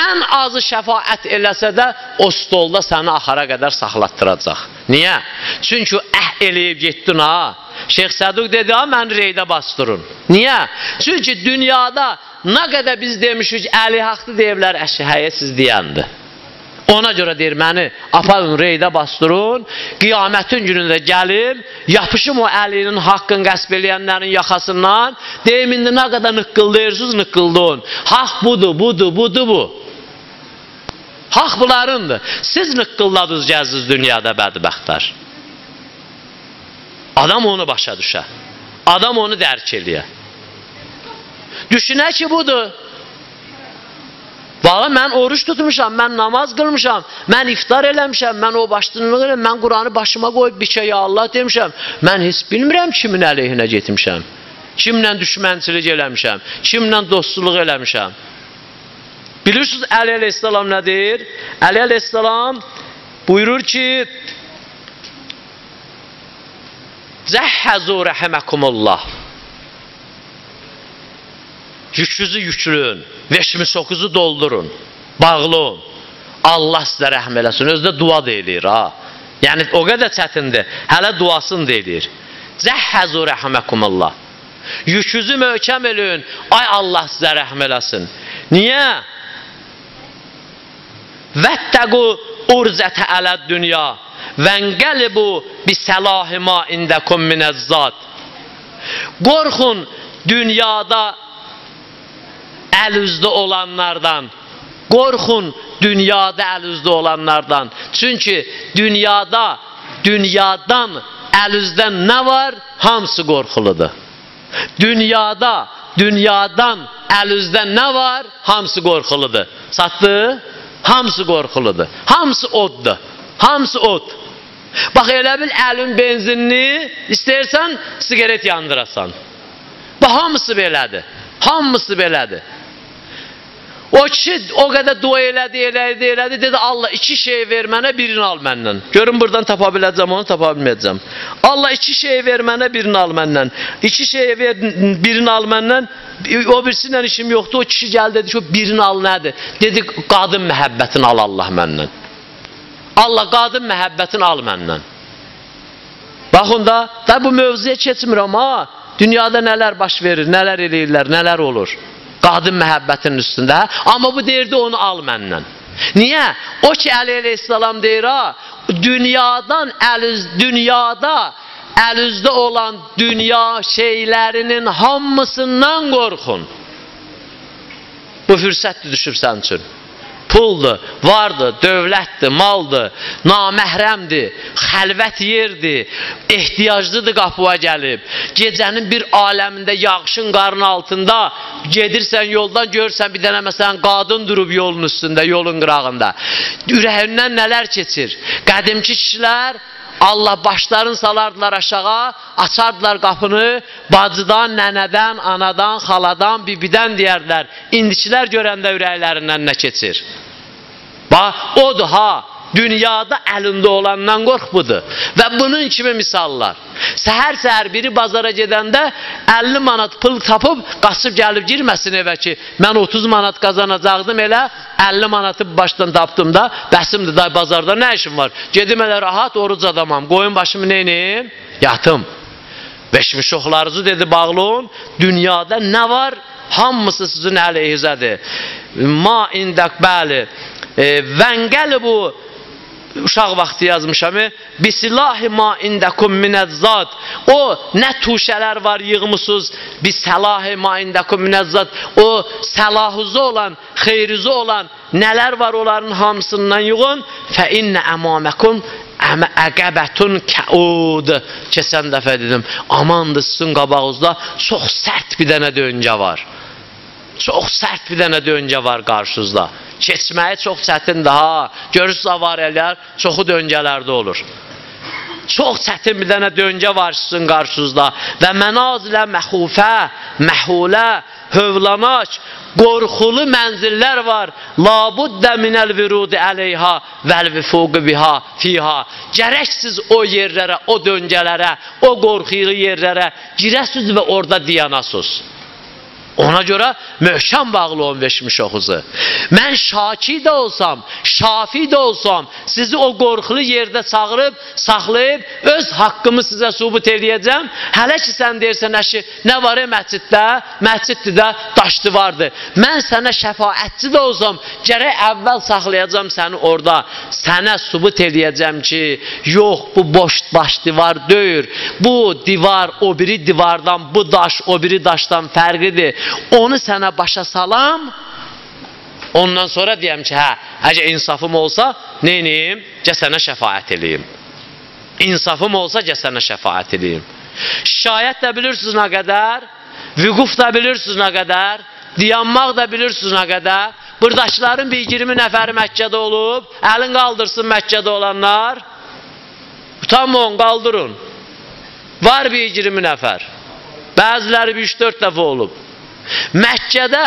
Ən azı şəfaət eləsə də o stolda səni axara qədər saxlatdıracaq. Niyə? Çünki əh eləyib getdin ha. Şeyx Səduq dedi, ha, məni reydə bastırın. Niyə? Çünki dünyada nə qədər biz demişik, Əli haqlı deyiblər, əşi, həyə siz deyəndir. Ona görə deyir, məni aparın, reydə bastırın, qiyamətin günündə gəlim, yapışım o Əlinin haqqını qəsb eləyənlərin yaxasından, deyim, indi nə qədər nıqqıldayırsınız, nıqqıldayın. Haqq budur, budur, budur, bu. Haqq bunlarındır. Siz nıqqıldadınız, gəzdiniz dünyada bədbəxtlər. Adam onu başa düşə, adam onu dərk eləyə. Düşünə ki, budur. Valla mən oruç tutmuşam, mən namaz qılmışam, mən iftar eləmişəm, mən o başlığını eləmişəm, mən Quranı başıma qoyub bir şey ya Allah demişəm. Mən heç bilmirəm kimin əleyhinə getmişəm, kimlə düşmənçilik eləmişəm, kimlə dostluq eləmişəm. Bilirsiniz Əli əleyhissalam nə deyir? Əli əleyhissalam buyurur ki, Cəhəzu rəhiməkumullah. Yükünüzü yüklüyün, veşmisokuzu doldurun, bağlayın. Allah sizə rəhm eləsin. Özü də dua da eləyir ha. Yəni o qədər çətindir, hələ duasını da eləyir. Cəhəzu rəhiməkumullah. Yükünüzü möhkəm eləyin, ay Allah sizə rəhm eləsin. Niyə? Vəttəqu urzətə ələd dünya vənqəlibu bisəlahi ma indəkum minəzzad. Qorxun dünyada əl üzdə olanlardan. Qorxun dünyada əl üzdə olanlardan. Çünki dünyada, dünyadan əl üzdən nə var? Hamısı qorxuludur. Dünyada, dünyadan əl üzdə nə var? Hamısı qorxuludur. Çatdı? Hamısı qorxuludur. Hamısı oddur. Hamısı od. Bax, elə bil əlin benzinini istəyirsən, siqaret yandırasan. Bax, hamısı belədir. Hamısı belədir. O kişi o qədər dua elədi, elədi, elədi. Dedi, Allah iki şey ver mənə, birini al məndən. Görün, buradan tapa biləcəm, onu tapa bilməyəcəm. Allah iki şey ver mənə, birini al məndən. İki şey ver, birini al məndən. O birisindən işim yoxdur. O kişi gəldi, dedi ki, o birini al nədir? Dedi, qadın məhəbbətini al Allah məndən. Allah qadın məhəbbətini al məndən. Baxın da, da bu mövzuya keçmirəm ha. Dünyada nələr baş verir, nələr eləyirlər, nələr olur. Qadın məhəbbətinin üstündə. Amma bu deyirdi, onu al məndən. Niyə? O ki, Əli əleyhissalam deyir ha, dünyadan dünyada əl üzdə olan dünya şeylərinin hamısından qorxun. Bu fürsətdir düşüb sənin üçün. Puldur, vardır, dövlətdir, maldır, naməhrəmdir, xəlvət yerdir, ehtiyaclıdır qapıya gəlib. Gecənin bir aləmində, yağışın qarın altında gedirsən yoldan, görürsən bir dənə məsələn qadın durub yolun üstündə, yolun qırağında. Ürəyindən nələr keçir? Qədimki kişilər Allah başlarını salardılar aşağı, açardılar qapını, bacıdan, nənədən, anadan, xaladan, bibidən deyərdilər. İndikilər görəndə ürəklərindən nə keçir? Bax, odur ha, dünyada əlində olandan qorx budur. Və bunun kimi misallar. Səhər-səhər biri bazara gedəndə 50 manat pul tapıb, qaçıb gəlib girməsin evə ki, mən 30 manat qazanacaqdım elə, 50 manatı başdan tapdım da, bəsimdir da bazarda nə işim var? Gedim elə rahat oruc adamam, qoyun başımı neyniyim? Yatım. Beşmişoxlarınızı dedi bağlayın, dünyada nə var? Hamısı sizin əleyhizədir. Ma indək, bəli, vəngəli bu, uşaq vaxtı yazmışam, bisilahi ma indəkum minəzzad. O nə tuşələr var yığmısınız, bisalahi ma indəkum minəzzad. O səlahuzda olan, xeyrizə olan nələr var onların hamısından yığın. Fə innə əmaməkum əqəbətun kəud. Keçən dəfə dedim, amandır sizin qabağınızda çox sərt bir dənə döngə var. Çox sərt bir dənə döngə var qarşınızda. Keçməyi çox çətindir ha. Görürsünüz avariyələr çoxu döngələrdə olur. Çox çətin bir dənə döngə var sizin qarşınızda. Və mənazilə məxufə, məhulə, hövlanac, qorxulu mənzillər var. Labuddə minəl virudi əleyha vəl vüfuqu biha fiha. Gərək siz o yerlərə, o döngələrə, o qorxulu yerlərə girəsiniz və orada dayanasınız. Ona görə möhkəm bağlı 15-miş oxuzu. Mən Şaki də olsam, Şafi də olsam, sizi o qorxulu yerdə çağırıb, saxlayıb, öz haqqımı sizə sübut eləyəcəm. Hələ ki sən deyirsən, əşi, nə var məsciddə? Məsciddir də, daş divardır. Mən sənə şəfaətçi də olsam, gərək əvvəl saxlayacam səni orada. Sənə sübut eləyəcəm ki, yox, bu boş daş divar deyil. Bu divar o biri divardan, bu daş o biri daşdan fərqlidir. Onu sənə başa salam, ondan sonra deyəm ki, hə, əgər insafım olsa, neyniyim? Gəl sənə şəfaət eləyim. İnsafım olsa, gəl sənə şəfaət eləyim. Şikayət də bilirsiniz nə qədər, vüquf da bilirsiniz nə qədər, dayanmaq da bilirsiniz nə qədər. Buradakıların bir 20 nəfəri Məkkədə olub, əlin qaldırsın Məkkədə olanlar. Utanmayın, qaldırın. Var bir 20 nəfər. Bəziləri bir 3-4 dəfə olub. Məkkədə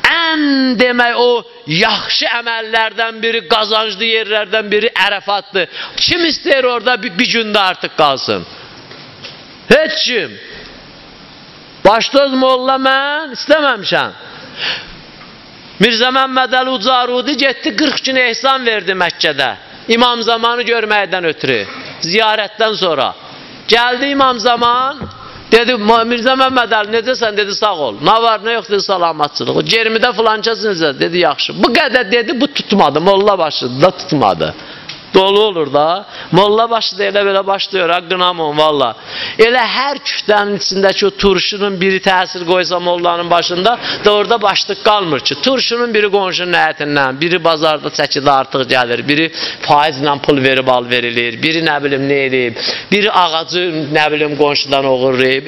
ən demək o yaxşı əməllərdən biri, qazanclı yerlərdən biri Ərəfatdır. Kim istəyir orada bir gündə artıq qalsın? Heç kim. Başdöz molla mən istəməmişəm. Mirzə Məmməd Əli Ucarudi getdi 40 gün ehsan verdi Məkkədə. İmam Zamanı görməkdən ötürü, ziyarətdən sonra. Gəldi İmam Zaman, dedi, Mirzə Məmməd Əli, necəsən? Dedi, sağ ol. Nə var, nə yox, dedi, salamatçılıq. 20-də filankəs necə? Dedi, yaxşı. Bu qədər dedi, bu tutmadı. Molla başı da tutmadı. Dolu olur da. Molla başı da elə belə başlıyor, ha, qınamın valla. Elə hər küftənin içindəki o turşunun biri təsir qoysa mollanın başında da orada başlıq qalmır ki. Turşunun biri qonşunun həyətindən, biri bazarda çəkidə artıq gəlir, biri faizlə pul verib al verilir, biri nə bilim nə eləyib, biri ağacı nə bilim qonşudan oğurlayıb.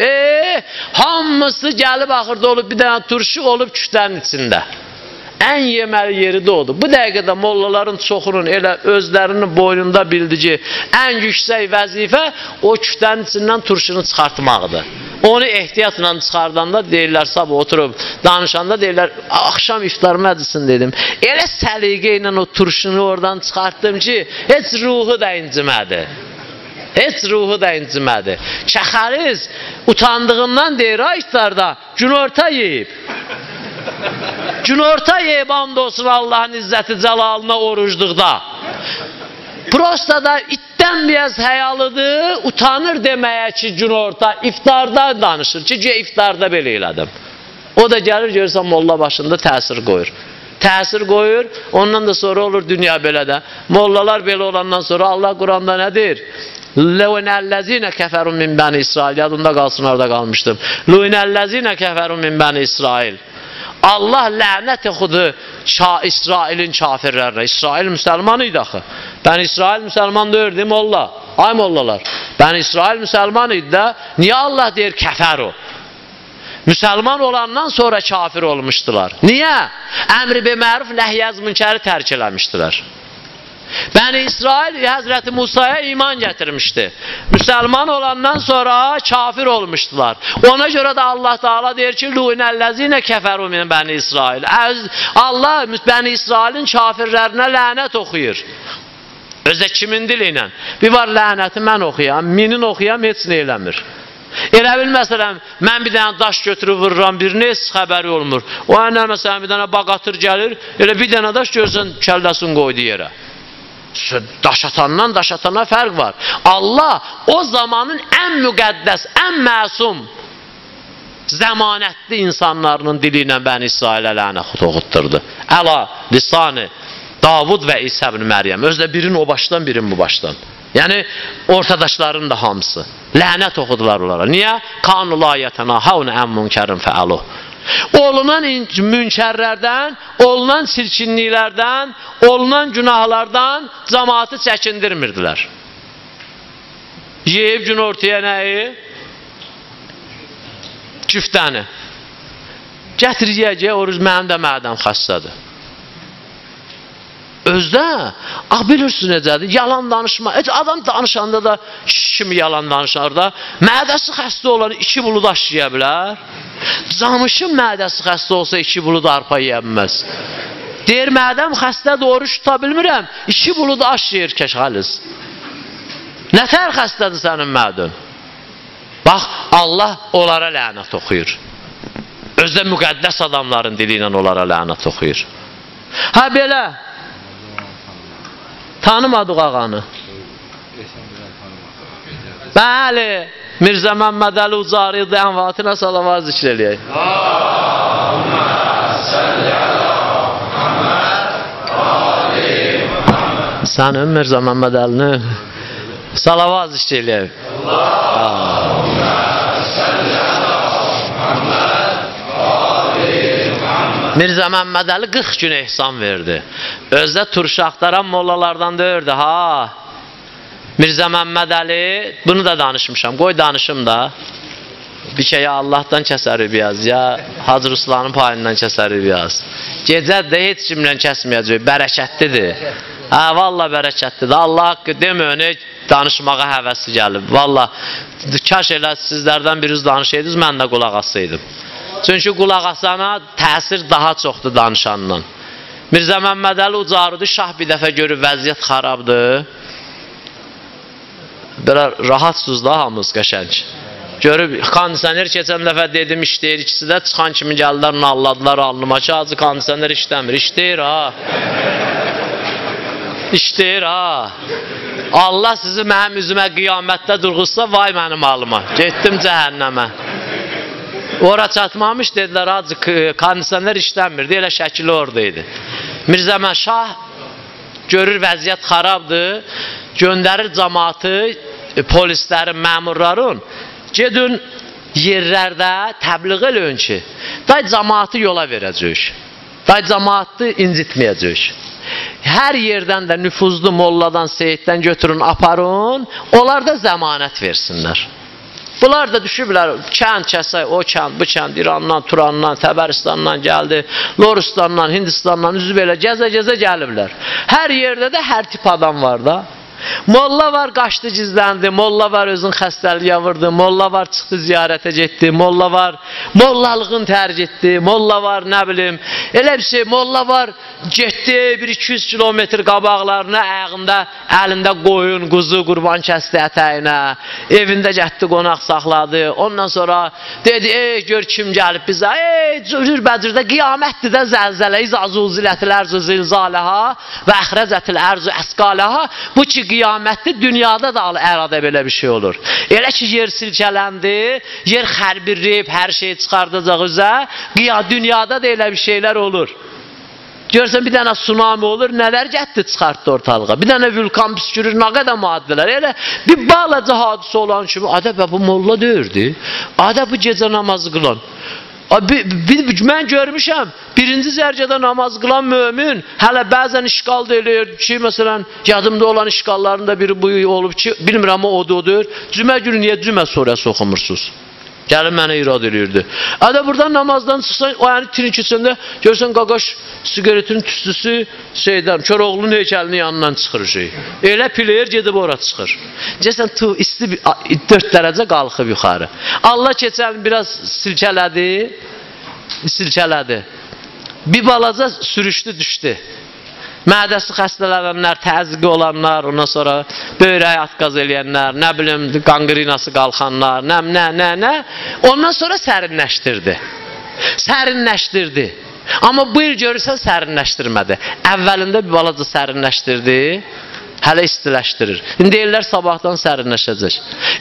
Hamısı gəlib axırda olub bir dənə turşu olub küftənin içində. Ən yeməli yeri də odur. Bu dəqiqədə mollaların çoxunun elə özlərinin boynunda bildi ki, ən yüksək vəzifə o küftənin içindən turşunu çıxartmaqdır. Onu ehtiyatla çıxardanda deyirlər, sabah oturub danışanda deyirlər, axşam iftar məclisini dedim. Elə səliqə ilə o turşunu oradan çıxartdım ki, heç ruhu da incimədi. Heç ruhu da incimədi. Çəxəriz utandığından deyir, ay iftarda günorta yeyib. Günorta yeyib and olsun Allahın izzəti cəlalına orucluqda. Prosta da itdən biraz həyalıdır, utanır deməyə ki, günorta, iftarda danışır ki, güya iftarda belə elədim. O da gəlir, görürsən, molla başında təsir qoyur. Təsir qoyur, ondan da sonra olur dünya belə də. Mollalar belə olandan sonra Allah Quranda nə deyir? Luinəl-ləzinə kəfəru min bəni İsrail. Yadımda qalsın, orada qalmışdım. Luinəl-ləzinə kəfəru min bəni İsrail. Allah lənət oxudu İsrailin kafirlərinə. İsrail müsəlman idi axı. Bəni İsrail müsəlman deyirdi molla. Ay mollalar. Bəni İsrail müsəlman idi də. Niyə Allah deyir kəfəru? Müsəlman olandan sonra kafir olmuşdular. Niyə? Əmri be məruf, nəhy-əz münkəri tərk eləmişdilər. Bəni İsrail Həzrəti Musaya iman gətirmişdi. Müsəlman olandan sonra kafir olmuşdular. Ona görə də Allah Teala deyir ki, Luinəl-ləzinə kəfəru min Bəni İsrail. Allah Bəni İsrailin kafirlərinə lənət oxuyur. Özdə kimin dili ilə? Bir var lənəti mən oxuyam, minin oxuyam, heç nə eləmir. Elə bil, məsələn, mən bir dənə daş götürüb vururam, birinə heç xəbəri olmur. O ənə, məsələn, bir dənə baqatır gəlir, elə bir dənə daş görsən, kəlləsini qoydu yerə. Daş atandan daş atana fərq var. Allah o zamanın ən müqəddəs, ən məsum, zəmanətli insanlarının dili ilə Bəni İsrailə lənət oxutdurdu. Əla lisanı Davud və İsa ibn Məryəm. Özdə birin o başdan, birin bu başdan. Yəni ortadaşların da hamısı. Lənət oxudular onlara. Niyə? Kanu la yetenahavne en münkerin fealuh. Olunan münkərlərdən, olunan çirkinliklərdən, olunan günahlardan cəmaatı çəkindirmirdilər. Yeyib gün ortaya nəyi? Küftəni. Gətir yeyəcək, oruc mənim də mədəm xəstədir. Özdə, ah bilirsiniz necədir, yalan danışma. Heç adam danışanda da kişi kimi yalan danışar da, mədəsi xəstə olan 2 bulud aş yeyə bilər. Camışın mədəsi xəstə olsa 2 bulud arpa yeyə bilməz. Deyir, mədəm xəstədir, oruç tuta bilmirəm, 2 bulud aş yeyir kəşxəliz. Nətər xəstədir sənin mədən? Bax, Allah onlara lənət oxuyur. Özdə müqəddəs adamların dili ilə onlara lənət oxuyur. Hə, belə. Tanımadıq ağanı. Bəli, Mirzə Məmmədəli Ucari əmvatına salavat zikr eləyək. Allahümmə səlli əla Muhammed və ali Muhammed. Sənin Mirzə Məmmədəlinin salavat zikr eləyək. Allahümmə səlli əla Muhammed və ali Muhammed. Mirzə Məmmədəli 40 gün ehsan verdi. Özdə turşu axtaran mollalardan deyirdi, ha. Mirzə Məmmədəli, bunu da danışmışam, qoy danışım da. Bir şey ya Allahdan kəsərik biraz, ya Hacı Ruslanın payından kəsərik biraz. Gecə də heç kimlə kəsməyəcək, bərəkətlidir. Hə, valla bərəkətlidir. Allah haqqı demə önə danışmağa həvəsi gəlib. Valla, kaş elə sizlərdən biriniz danışaydınız, mən də qulaq assaydım. Çünki qulaq asana təsir daha çoxdur danışandan. Mirzə Məmmədəli Ucarudu, şah bir dəfə görür, vəziyyət xarabdır. Belə rahatsız da hamımız qəşəng. Görüb, kondisioner keçən dəfə dedim işləyir, ikisi də çıxan kimi gəldilər, nalladılar alnıma ki, acı kondisioner işləmir. İşləyir ha. İşləyir ha. Allah sizi mənim üzümə qiyamətdə durğuzsa, vay mənim alıma. Getdim cəhənnəmə. Ora çatmamış dedilər, acı kondisioner işləmirdi, elə şəkili orada idi. Mirzə Şah görür vəziyyət xarabdır, göndərir cəmaatı, polislərin, məmurların, gedin yerlərdə təbliğ eləyin ki, day cəmaatı yola verəcək, day cəmaatı incitməyəcək. Hər yerdən də nüfuzlu molladan, seyiddən götürün, aparın, onlar da zəmanət versinlər. Bunlar da düşüblər, kənd kəsək, o kənd, bu kənd, İrandan, Turandan, Təbəristandan gəldi, Lorustandan, Hindistandan, üzü belə gəzə-gəzə gəliblər. Hər yerdə də hər tip adam var da. Molla var, qaçdı, gizləndi, molla var, özün xəstəliyə vurdu, molla var, çıxdı, ziyarətə getdi, molla var, mollalığın tərk etdi, molla var, nə bilim, elə bir şey, molla var, getdi bir 200 kilometr qabaqlarına, ayağında, əlində qoyun, quzu, qurban kəsdi ətəyinə, evində getdi, qonaq saxladı, ondan sonra dedi, ey, gör kim gəlib bizə, ey, cürbəcürdə qiyamətdir də zəlzələ, izə zulzilətil ərzu zilzaləha və əxrəcətil ərzu əsqaləha, bu ki, qiyamətdir, dünyada da əradə belə bir şey olur. Elə ki, yer silkələndi, yer xərbirləyib, hər şeyi çıxardacaq üzə, dünyada da elə bir şeylər olur. Görsən, bir dənə tsunami olur, nələr getdi, çıxartdı ortalığa. Bir dənə vulkan püskürür, nə qədər maddələr. Elə bir balaca hadisə olan kimi, adə, bu molla deyirdi, adə, bu gecə namazı qılan. Mən görmüşəm, birinci zərcədə namaz qılan mömin hələ bəzən işqal da eləyir ki, məsələn, yadımda olan işqalların da biri bu olub ki, bilmirəm o odur, cümə günü niyə cümə surəsi oxumursunuz? Gəlin mənə irad eləyirdi. Ədə buradan namazdan çıxsan, o yəni tirin keçəndə görsən qaqaş siqaretin tüstüsü şeydən, Koroğlunun heykəlinin yanından çıxır şey. Elə piləyir, gedib ora çıxır. Deyəsən, isti 4 dərəcə qalxıb yuxarı. Allah keçən biraz silkələdi, silkələdi. Bir balaca sürüşdü, düşdü. Mədəsi xəstələnənlər, təzyiqi olanlar, ondan sonra böyrəyi atqaz eləyənlər, nə bilim, qanqrinası qalxanlar, nə. Ondan sonra sərinləşdirdi. Sərinləşdirdi. Amma bu il görürsən sərinləşdirmədi. Əvvəlində bir balaca sərinləşdirdi, hələ istiləşdirir. İndi deyirlər sabahdan sərinləşəcək.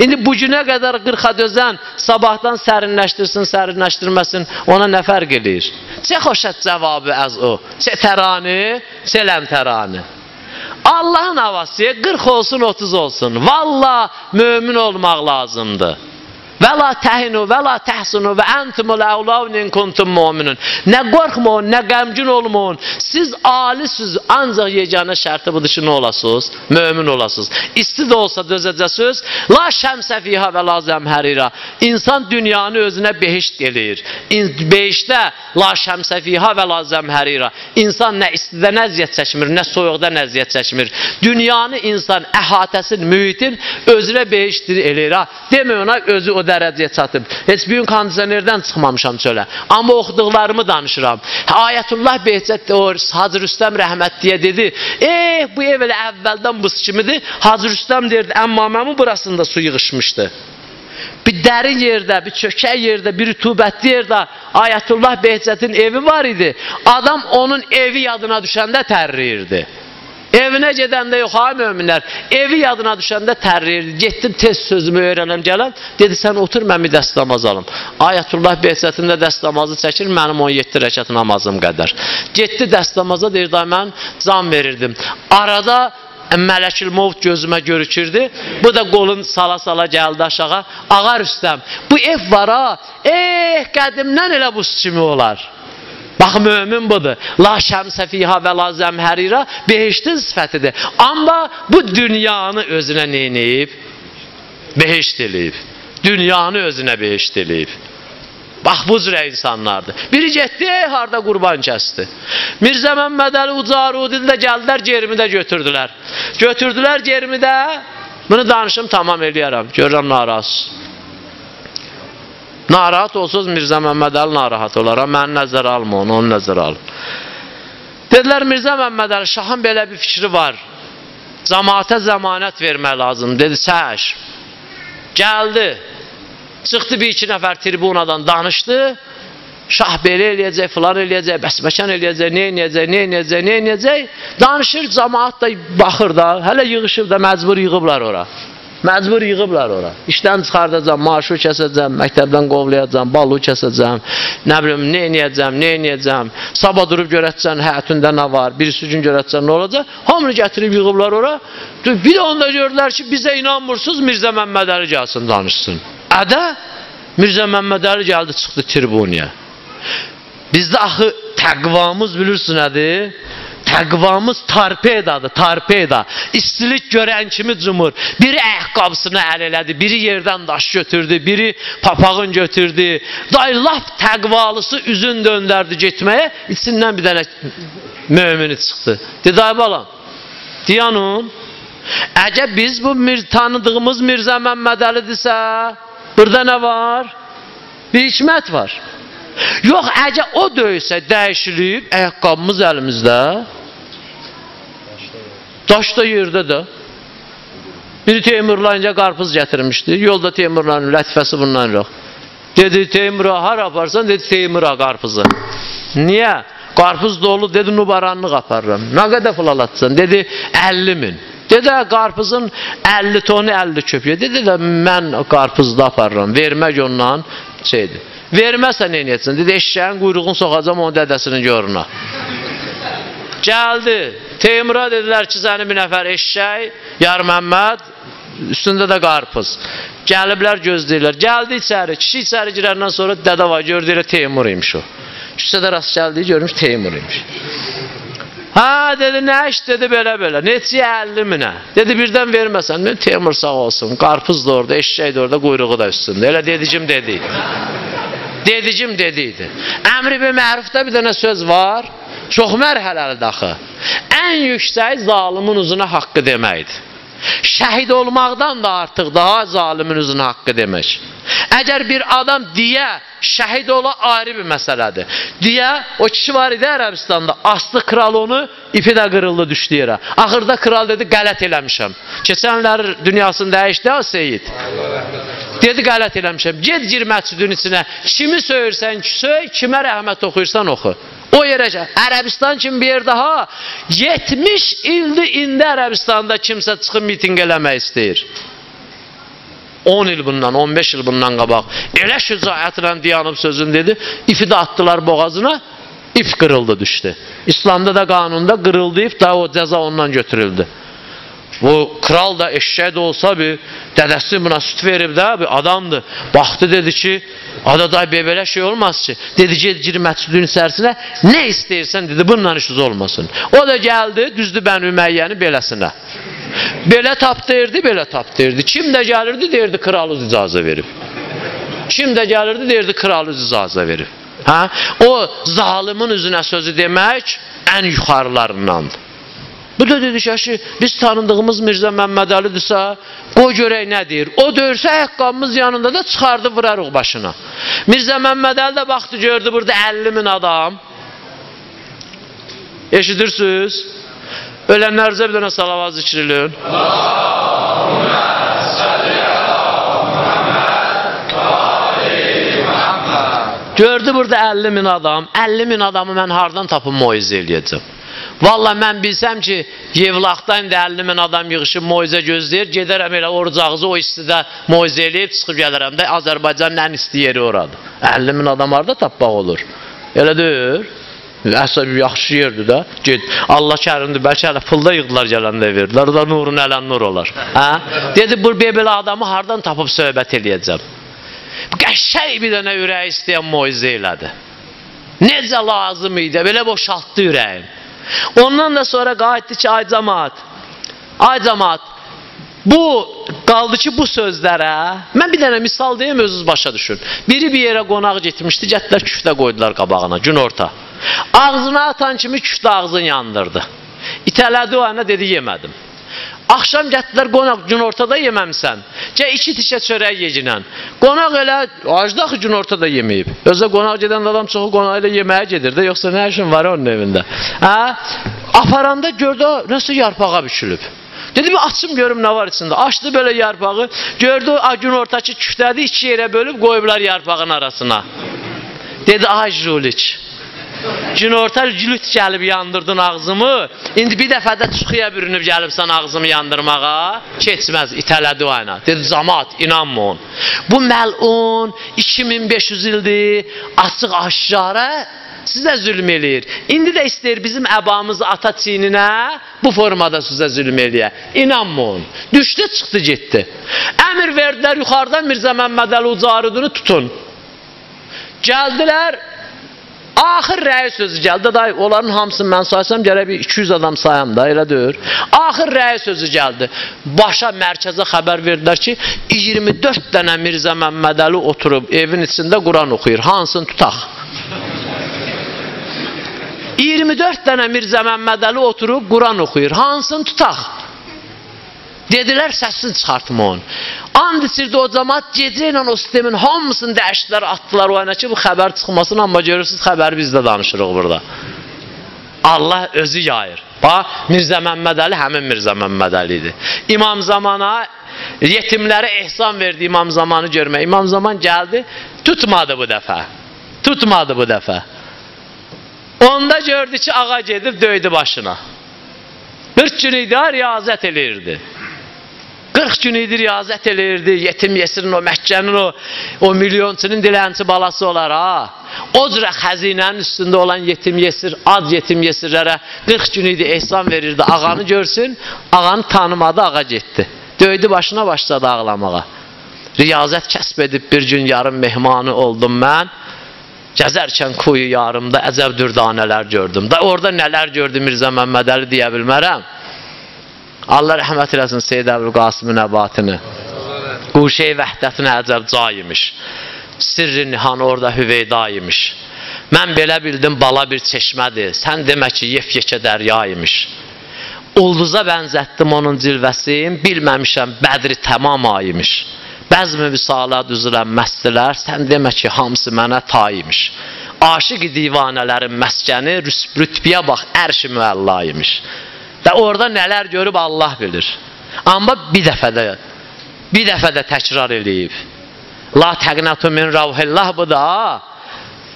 İndi bu günə qədər 40-a dözən sabahdan sərinləşdirsin, sərinləşdirməsin, ona nə fərq eləyir? Çə xoşət cavabı əz o, çə tərani, çə ləmtərani. Allahın havası 40 olsun, 30 olsun. Valla mömin olmaq lazımdır. Və la təhinu və la təhsinu və entumul əvlavun in kuntum mu'minun. Nə qorxmayın, nə qəmgin olmayın. Siz alisiniz, ancaq yeganə şərti budur ki, nə olasınız? Mömin olasınız. İsti də olsa dözəcəksiniz. La şəmsə fiha və la zəmhərira. İnsan dünyanı özünə behişt eləyir. Behiştdə la şəmsə fiha və la zəmhərira. İnsan nə istidə əziyyət çəkmir, nə soyuqda əziyyət çəkmir. Dünyanı insan əhatəsin, mühitin özünə behişt eləyir. Demək ona özü o dərəcəyə çatıb. Heç bir gün kondisionerdən çıxmamışam çölə. Amma oxuduqlarımı danışıram. Ayətullah Behçət Hacı Rüstəm rəhmətliyə dedi, bu ev elə əvvəldən buz kimidir. Hacı Rüstəm deyirdi, əmmaməmin burasında su yığışmışdı. Bir dərin yerdə, bir çökək yerdə, bir rütubətli yerdə Ayətullah Behçətin evi var idi. Adam onun evi yadına düşəndə tərləyirdi. Evinə gedəndə yox, ha möminlər, evi yadına düşəndə tərləyirdi. Getdim tez sözümü öyrənəm gələn, dedi sən otur, mən bir dəst namaz alım. Ayətullah Behçətin də dəst namazı çəkir, mənim 17 rəkat namazım qədər. Getdi dəst namaza, deyir, mən can verirdim. Arada Mələkül Mövt gözümə görükürdü. Bu da qolun sala-sala gəldi aşağı. Ağa Rüstəm, bu ev var ha, qədimdən elə buz kimi olar. Bax, mömin budur. La şəmsə fiha və la zəmhərira behiştin sifətidir. Amma bu dünyanı özünə neyniyib? Behişt eləyib. Dünyanı özünə behişt eləyib. Bax, bu cürə insanlardır. Biri getdi, harda qurban kəsdi. Mirzə Məmmədəli Ucarudi də gəldilər, gerimi də götürdülər. Götürdülər gerimi də, bunu danışım, tamam eləyərəm. Görürəm, narazı. Narahat olsuz Mirzə Məmmədəli narahat olar. Məni nəzərə alma onu, onu nəzərə alın. Dedilər, Mirzə Məmmədəli, şahın belə bir fikri var. Cəmaata zəmanət vermək lazım. Dedi, səş. Gəldi. Çıxdı bir iki nəfər tribunadan danışdı. Şah belə eləyəcək, filan eləyəcək, bəsməkan eləyəcək, nə eləyəcək, nə eləyəcək, nə eləyəcək. Danışır, cəmaat da baxır da, hələ yığışır da, məcbur yığıblar ora. Məcbur yığıblar ora. İşdən çıxardacam, maaşı kəsəcəm, məktəbdən qovlayacam, balı kəsəcəm, nə bilim, nə eləyəcəm, nə eləyəcəm. Sabah durub görətsən, həyatında nə var, birisi gün görətsən, nə olacaq. Hamını gətirib yığıblar ora. Bir də onda gördülər ki, bizə inanmırsınız, Mirzə Məmmədəli gəlsin, danışsın. Ədə, Mirzə Məmmədəli gəldi, çıxdı tribuniya. Bizdə axı təqvamız bilirsin nədir? Təqvamız torpedadır, torpeda. İstilik görən kimi cumur. Biri ayaqqabısını əl elədi, biri yerdən daş götürdü, biri papağın götürdü. Day lap təqvalısı üzün döndərdi getməyə, içindən bir dənə mömini çıxdı. Dedi, ay balam, diyanun, əgər biz bu tanıdığımız Mirzə Məmmədəlidirsə, burada nə var? Bir hikmət var. Yox, əgər o döysə, dəyişilib, ayaqqabımız əlimizdə, daş da yerdə də. Biri Teymurla incə qarpız gətirmişdi. Yolda Teymurların lətifəsi bundan yox. Dedi, Teymura hara aparsan? Dedi, Teymura qarpızı. Niyə? Qarpız dolu, dedi, nubaranlıq aparıram. Nə qədər pul alatsan? Dedi, 50 min. Dedi, qarpızın 50 tonu 50 köpüyə. Dedi də, mən qarpızda aparıram. Vermək ondan şeydir. Verməsə nə edəcəksən? Dedi, eşşəyin quyruğunu soxacam onun dədəsinin görünə. Gəldi. Teymura dedilər ki, səni bir nəfər eşşək, Yar Məmməd, üstündə də qarpız. Gəliblər, gözləyirlər. Gəldi içəri. Kişi içəri girəndən sonra dədə var, gördü elə Teymur imiş o. Küçədə rast gəldi, görmüş Teymur imiş. Ha, dedi, nə iş? Dedi, belə-belə. Neçəyə 50 minə? Dedi, birdən verməsən. Dedi, Teymur sağ olsun. Qarpız da orada, eşşək də orada, quyruğu da üstündə. Elə dedicim dediydi. Dedicim dediydi. Əmri bi mərufda bir dənə söz var. Çox mərhələlidir axı. Ən yüksək zalimin uzuna haqqı deməkdir. Şəhid olmaqdan da artıq daha zalimin uzuna haqqı demək. Əgər bir adam deyə şəhid ola ayrı bir məsələdir. Deyə o kişi var idi Ərəbistanda, asdı kral onu, ipi də qırıldı düşdü yerə. Axırda kral dedi, qələt eləmişəm. Keçənlər dünyasını dəyişdi ha Seyid. Dedi, qələt eləmişəm. Ged gir məscidin içinə. Kimi söyürsən söy, kimə rəhmət oxuyursan oxu. O yerə, Ərəbistan kimi bir yerdə ha, 70 ildir indi Ərəbistanda kimsə çıxıb mitinq eləmək istəyir. 10 il bundan, 15 il bundan qabaq. Elə şücaətlə dayanıb sözünü dedi, ipi də atdılar boğazına, ip qırıldı düşdü. İslamda da qanunda qırıldı ip, daha o cəza ondan götürüldü. Bu kral da eşşək də olsa bir dədəsi buna süt verib də bir adamdır. Baxdı dedi ki, adaday belə şey olmaz ki. Dedi ged gir məscidin içərisinə, nə istəyirsən dedi, bununla işiniz olmasın. O da gəldi, düzdü Bəni Üməyyəni beləsinə. Belə tap deyirdi, belə tap deyirdi. Kim də gəlirdi, deyirdi kralız icazə verib. Kim də gəlirdi, deyirdi kralız icazə verib. Hə? O zalimin üzünə sözü demək ən yuxarılarındandır. Bu da dedi ki, əşi, biz tanıdığımız Mirzə Məmmədəlidirsə, qoy görək nə deyir. O döyürsə, ayaqqabımız yanında da çıxardı, vurarıq başına. Mirzə Məmmədəli də baxdı, gördü burada 50 min adam. Eşidirsiniz? Ölənlərinizə bir dənə salavat zikr eləyin. Allahümmə salli əla Muhammed və ali Muhammed. Gördü burada 50 min adam. 50 min adamı mən hardan tapım moizə eləyəcəm? Vallahi mən bilsəm ki, Yevlaxda indi 50 min adam yığışıb moizə gözləyir, gedərəm elə oruc ağzı o istidə moizə eləyib çıxıb gələrəm də, Azərbaycanın ən isti yeri oradır. 50 min adam harada tapmaq olur? Elə deyir. Əsəbi yaxşı yerdir də. Get. Allah kərimdir, bəlkə hələ pulda yığdılar gələndə verdilər. O da nurun ələn nur olar. Hə? Dedi, bu belə adamı hardan tapıb söhbət eləyəcəm? Qəşəng bir dənə ürəyi istəyən moizə elədi. Necə lazım idi? Belə boşaltdı ürəyin. Ondan da sonra qayıtdı ki, ay camaat, ay camaat, bu qaldı ki bu sözlərə, mən bir dənə misal deyim, özünüz başa düşün. Biri bir yerə qonaq getmişdi, gətdilər küftə qoydular qabağına, günorta. Ağzına atan kimi küftə ağzını yandırdı. İtələdi o ana, dedi yemədim. Axşam gətdilər qonaq, günortada yeməmsən. Cə iki tikə çörək yeginən. Qonaq elə acdı axı günortada yeməyib. Özə qonaq gedən adam çoxu qonaq ilə yeməyə gedir də, yoxsa nə işin var onun evində. Hə? Aparanda gördü, nəsə yarpağa bükülüb. Dedi, bir açım görüm nə var içində. Açdı belə yarpağı, gördü, günortakı küftədi, iki yerə bölüb qoyublar yarpağın arasına. Dedi, ay julik. Günorta lüt gəlib yandırdın ağzımı, indi bir dəfə də çıxıya bürünüb gəlibsən ağzımı yandırmağa, keçməz, itələdi o ayna. Dedi, camaat, inanma on. Bu məlun 2500 ildir, açıq aşkara sizə zülm eləyir. İndi də istəyir bizim əbamızı ata çiyninə bu formada sizə zülm eləyə. İnanma on. Düşdü, çıxdı, getdi. Əmr verdilər yuxarıdan Mirzə Məmmədəli Ucarudunu tutun. Gəldilər, axır rəyi sözü gəldi. Day, onların hamısını mən saysam, gərək bir 200 adam sayam da, elə deyir. Axır rəyi sözü gəldi. Başa, mərkəzə xəbər verdilər ki, 24 dənə Mirzə Məmmədəli oturub evin içində Quran oxuyur. Hansını tutaq? 24 dənə Mirzə Məmmədəli oturub Quran oxuyur. Hansını tutaq? Dedilər, səsini çıxartma onu. And içirdi o camaat, gecə ilə o sistemin hamısını dəyişdilər, atdılar o yana ki, bu xəbər çıxmasın, amma görürsünüz, xəbəri biz də danışırıq burada. Allah özü yayır. Bax, Mirzə Məmmədəli həmin Mirzə Məmmədəli idi. İmam Zamana, yetimlərə ehsan verdi İmam Zamanı görmək. İmam Zaman gəldi, tutmadı bu dəfə. Tutmadı bu dəfə. Onda gördü ki, ağa gedib döydü başına. 40 gün idi, riyazət eləyirdi. 40 gün idi, riyazət eləyirdi. Yetim yesirin, o Məkkənin, o milyonçunun dilənçi balası olar, ha. O cürə xəzinənin üstündə olan yetim yesir, ad yetim yesirlərə 40 gün idi, ehsan verirdi. Ağanı görsün, ağanı tanımadı, ağa getdi. Döydü başına, başladı ağlamağa. Riyazət kəsb edib bir gün yarım mehmanı oldum mən. Gəzərkən kuyu yarımda əcəb dürdanələr gördüm. Da orada nələr gördü Mirzə Məmmədəli deyə bilmərəm. Allah rəhmət eləsin Seyid Əbülqasımın Nəbatini. Quşey vəhdətinə əcəb cay imiş. Sirri nihan orada hüveyda imiş. Mən belə bildim bala bir çeşmədir. Sən demə ki yef-yekə dərya imiş. Ulduza bənzətdim onun cilvəsin, bilməmişəm bədri tamam ay imiş. Bəzmi vüsala düzülən məstilər, sən demə ki hamısı mənə tay imiş. Aşiq divanələrin məskəni, rütbiyə bax ərş-i müəlla imiş. Və orada nələr görüb Allah bilir. Amma bir dəfə də təkrar eləyib. La təqnatu min ravhillah bu da.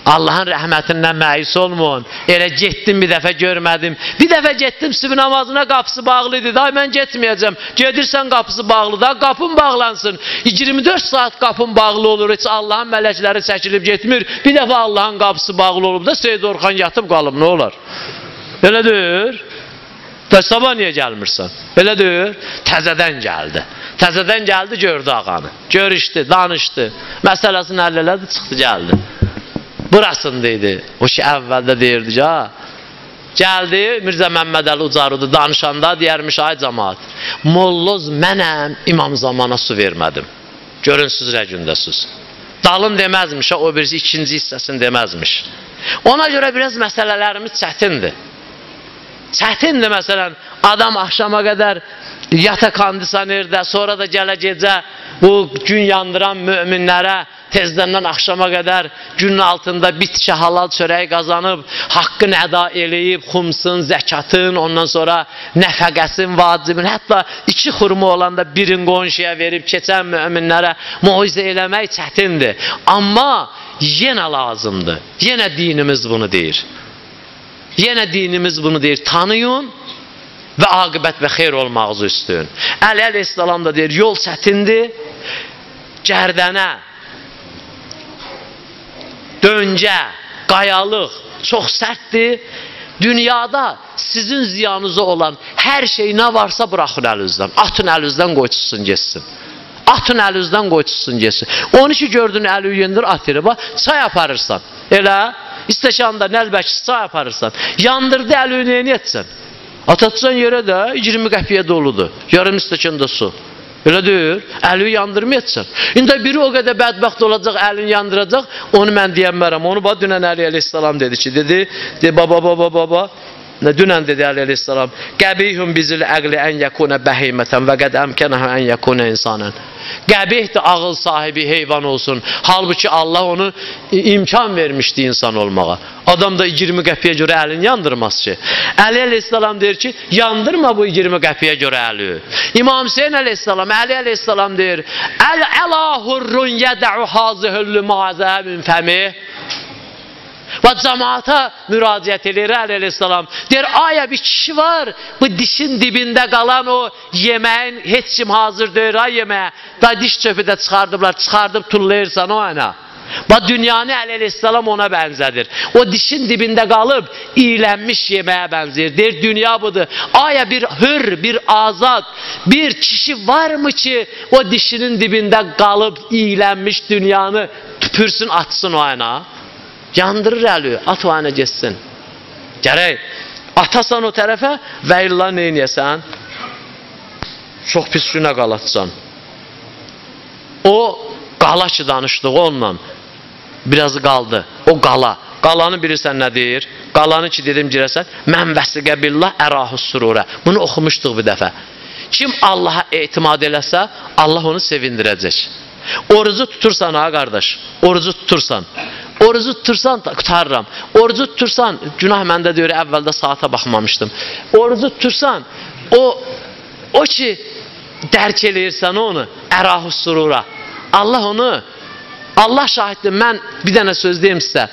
Allahın rəhmətindən məyus olmayın. Elə getdim bir dəfə görmədim. Bir dəfə getdim sübh namazına qapısı bağlı idi. Day mən getməyəcəm. Gedirsən qapısı bağlı da, qapın bağlansın. 24 saat qapın bağlı olur. Heç Allahın mələkləri çəkilib getmir. Bir dəfə Allahın qapısı bağlı olub da Seyid Orxan yatıb qalıb, nə olar? Elə deyir. Da sabah niyə gəlmirsən? Belə deyir, təzədən gəldi. Təzədən gəldi, gördü ağanı. Görüşdü, danışdı. Məsələsini həll elədi, çıxdı, gəldi. Burasında idi. O ki, əvvəldə deyirdi ki, ha. Gəldi, Mirzə Məmmədəli Ucarudu danışanda deyərmiş, ay camaat, molloz mənəm, İmam Zamana su vermədim. Görün, siz nə gündəsiz. Dalın deməzmiş, o birisi ikinci hissəsini deməzmiş. Ona görə biraz məsələlərimiz çətindir. Çətindir məsələn, adam axşama qədər yata kondisionerdə, sonra da gələ gecə bu gün yandıran möminlərə tezdəndən axşama qədər günün altında bitki halal çörəyi qazanıb, haqqını əda eləyib, xumsun, zəkatın, ondan sonra nəfəqəsin, vacibin, hətta iki xurma olanda birin qonşuya verib keçən möminlərə moizə eləmək çətindir. Amma yenə lazımdır. Yenə dinimiz bunu deyir. Yenə dinimiz bunu deyir, tanıyın və aqibət və xeyr olmağınızı istəyin. Əli əleyhissalam da deyir, yol çətindir, gərdənə, döncə, qayalıq çox sərtdir. Dünyada sizin ziyanınıza olan hər şey nə varsa bıraxın əlinizdən, atın əlinizdən qoy çıxsın getsin. Atın əlinizdən qoy çıxsın getsin. Onu ki gördün əli yendir, at yerə bax, çay aparırsan. Elə İstəkanda nəlbəki çay aparırsan. Yandırdı əlini nə etsən? Atacaqsan yerə də 20 qəpiyə doludur. Yarım stəkanda su. Elə deyil. Əli yandırmayacaqsan. İndi biri o qədər bədbəxt olacaq, əlini yandıracaq. Onu mən deyənmərəm. Onu bax dünən Əli əleyhissalam dedi ki, dedi, de baba baba baba. Dünən dedi Əli əleyhissalam, qəbihun bizil əqli ən yəkunə bəhimətən və qəd əmkənəhə ən yəkunə insanən. Qəbihdir ağıl sahibi heyvan olsun. Halbuki Allah onu imkan vermişdi insan olmağa. Adam da 20 qəpiyə görə əlini yandırmaz ki. Əli əleyhissalam deyir ki, yandırma bu 20 qəpiyə görə əli. İmam Hüseyin əleyhissalam, Əli əleyhissalam deyir, Əl-əla hurrun yədəu hazihüllü mazə min fəmih. Və cəmaata müraciət edir Əli əleyhissalam. Deyir, ayə bir kişi var, bu dişin dibində qalan o yeməyin heç kim hazır deyir, ay yeməyə. Da diş çöpü də çıxardıblar, çıxardıb tullayırsan o ana. Bax, dünyanı Əli əleyhissalam ona bənzədir. O dişin dibində qalıb, iylənmiş yeməyə bənzəyir. Deyir, dünya budur. Ayə bir hür, bir azad, bir kişi varmı ki, o dişinin dibində qalıb, iylənmiş dünyanı tüpürsün, atsın o ana? Yandırır əli, at o ana getsin. Gərək atasan o tərəfə və illa neynəyəsən? Çox pis günə qalatsan. O qala ki danışdığı onunla biraz qaldı. O qala. Qalanı bilirsən nə deyir? Qalanı ki dedim girəsən, mən vəsiqə billah ərahu sürurə. Bunu oxumuşduq bir dəfə. Kim Allaha etimad eləsə, Allah onu sevindirəcək. Orucu tutursan ha qardaş, orucu tutursan. Orucu tutursan, qurtarıram. Orucu tutursan, günah məndə deyir, əvvəldə saata baxmamışdım. Orucu tutursan, o ki, dərk eləyirsən onu, ərahu surura. Allah onu, Allah şahiddir, mən bir dənə söz deyim sizə.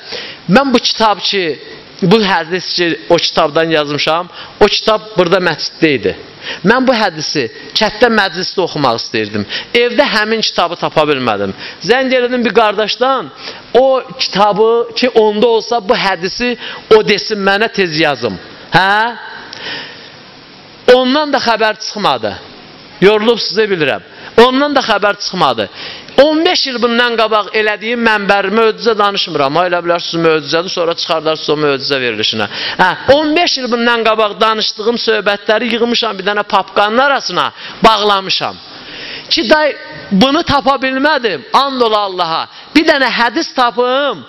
Mən bu kitab ki, bu hədis ki, o kitabdan yazmışam, o kitab burada məsciddə idi. Mən bu hədisi kətdə məclisdə oxumaq istəyirdim. Evdə həmin kitabı tapa bilmədim. Zəng elədim bir qardaşdan, o kitabı ki, onda olsa bu hədisi o desin mənə tez yazım. Hə? Ondan da xəbər çıxmadı. Yorulub sizə bilirəm. Ondan da xəbər çıxmadı. 15 il bundan qabaq elədiyim mənbər möcüzə danışmıram. Ha, elə bilərsiniz möcüzədir, sonra çıxardarsınız o möcüzə verilişinə. Hə, 15 il bundan qabaq danışdığım söhbətləri yığmışam bir dənə papkanın arasına, bağlamışam. Ki, day, bunu tapa bilmədim, and ola Allaha. Bir dənə hədis tapım,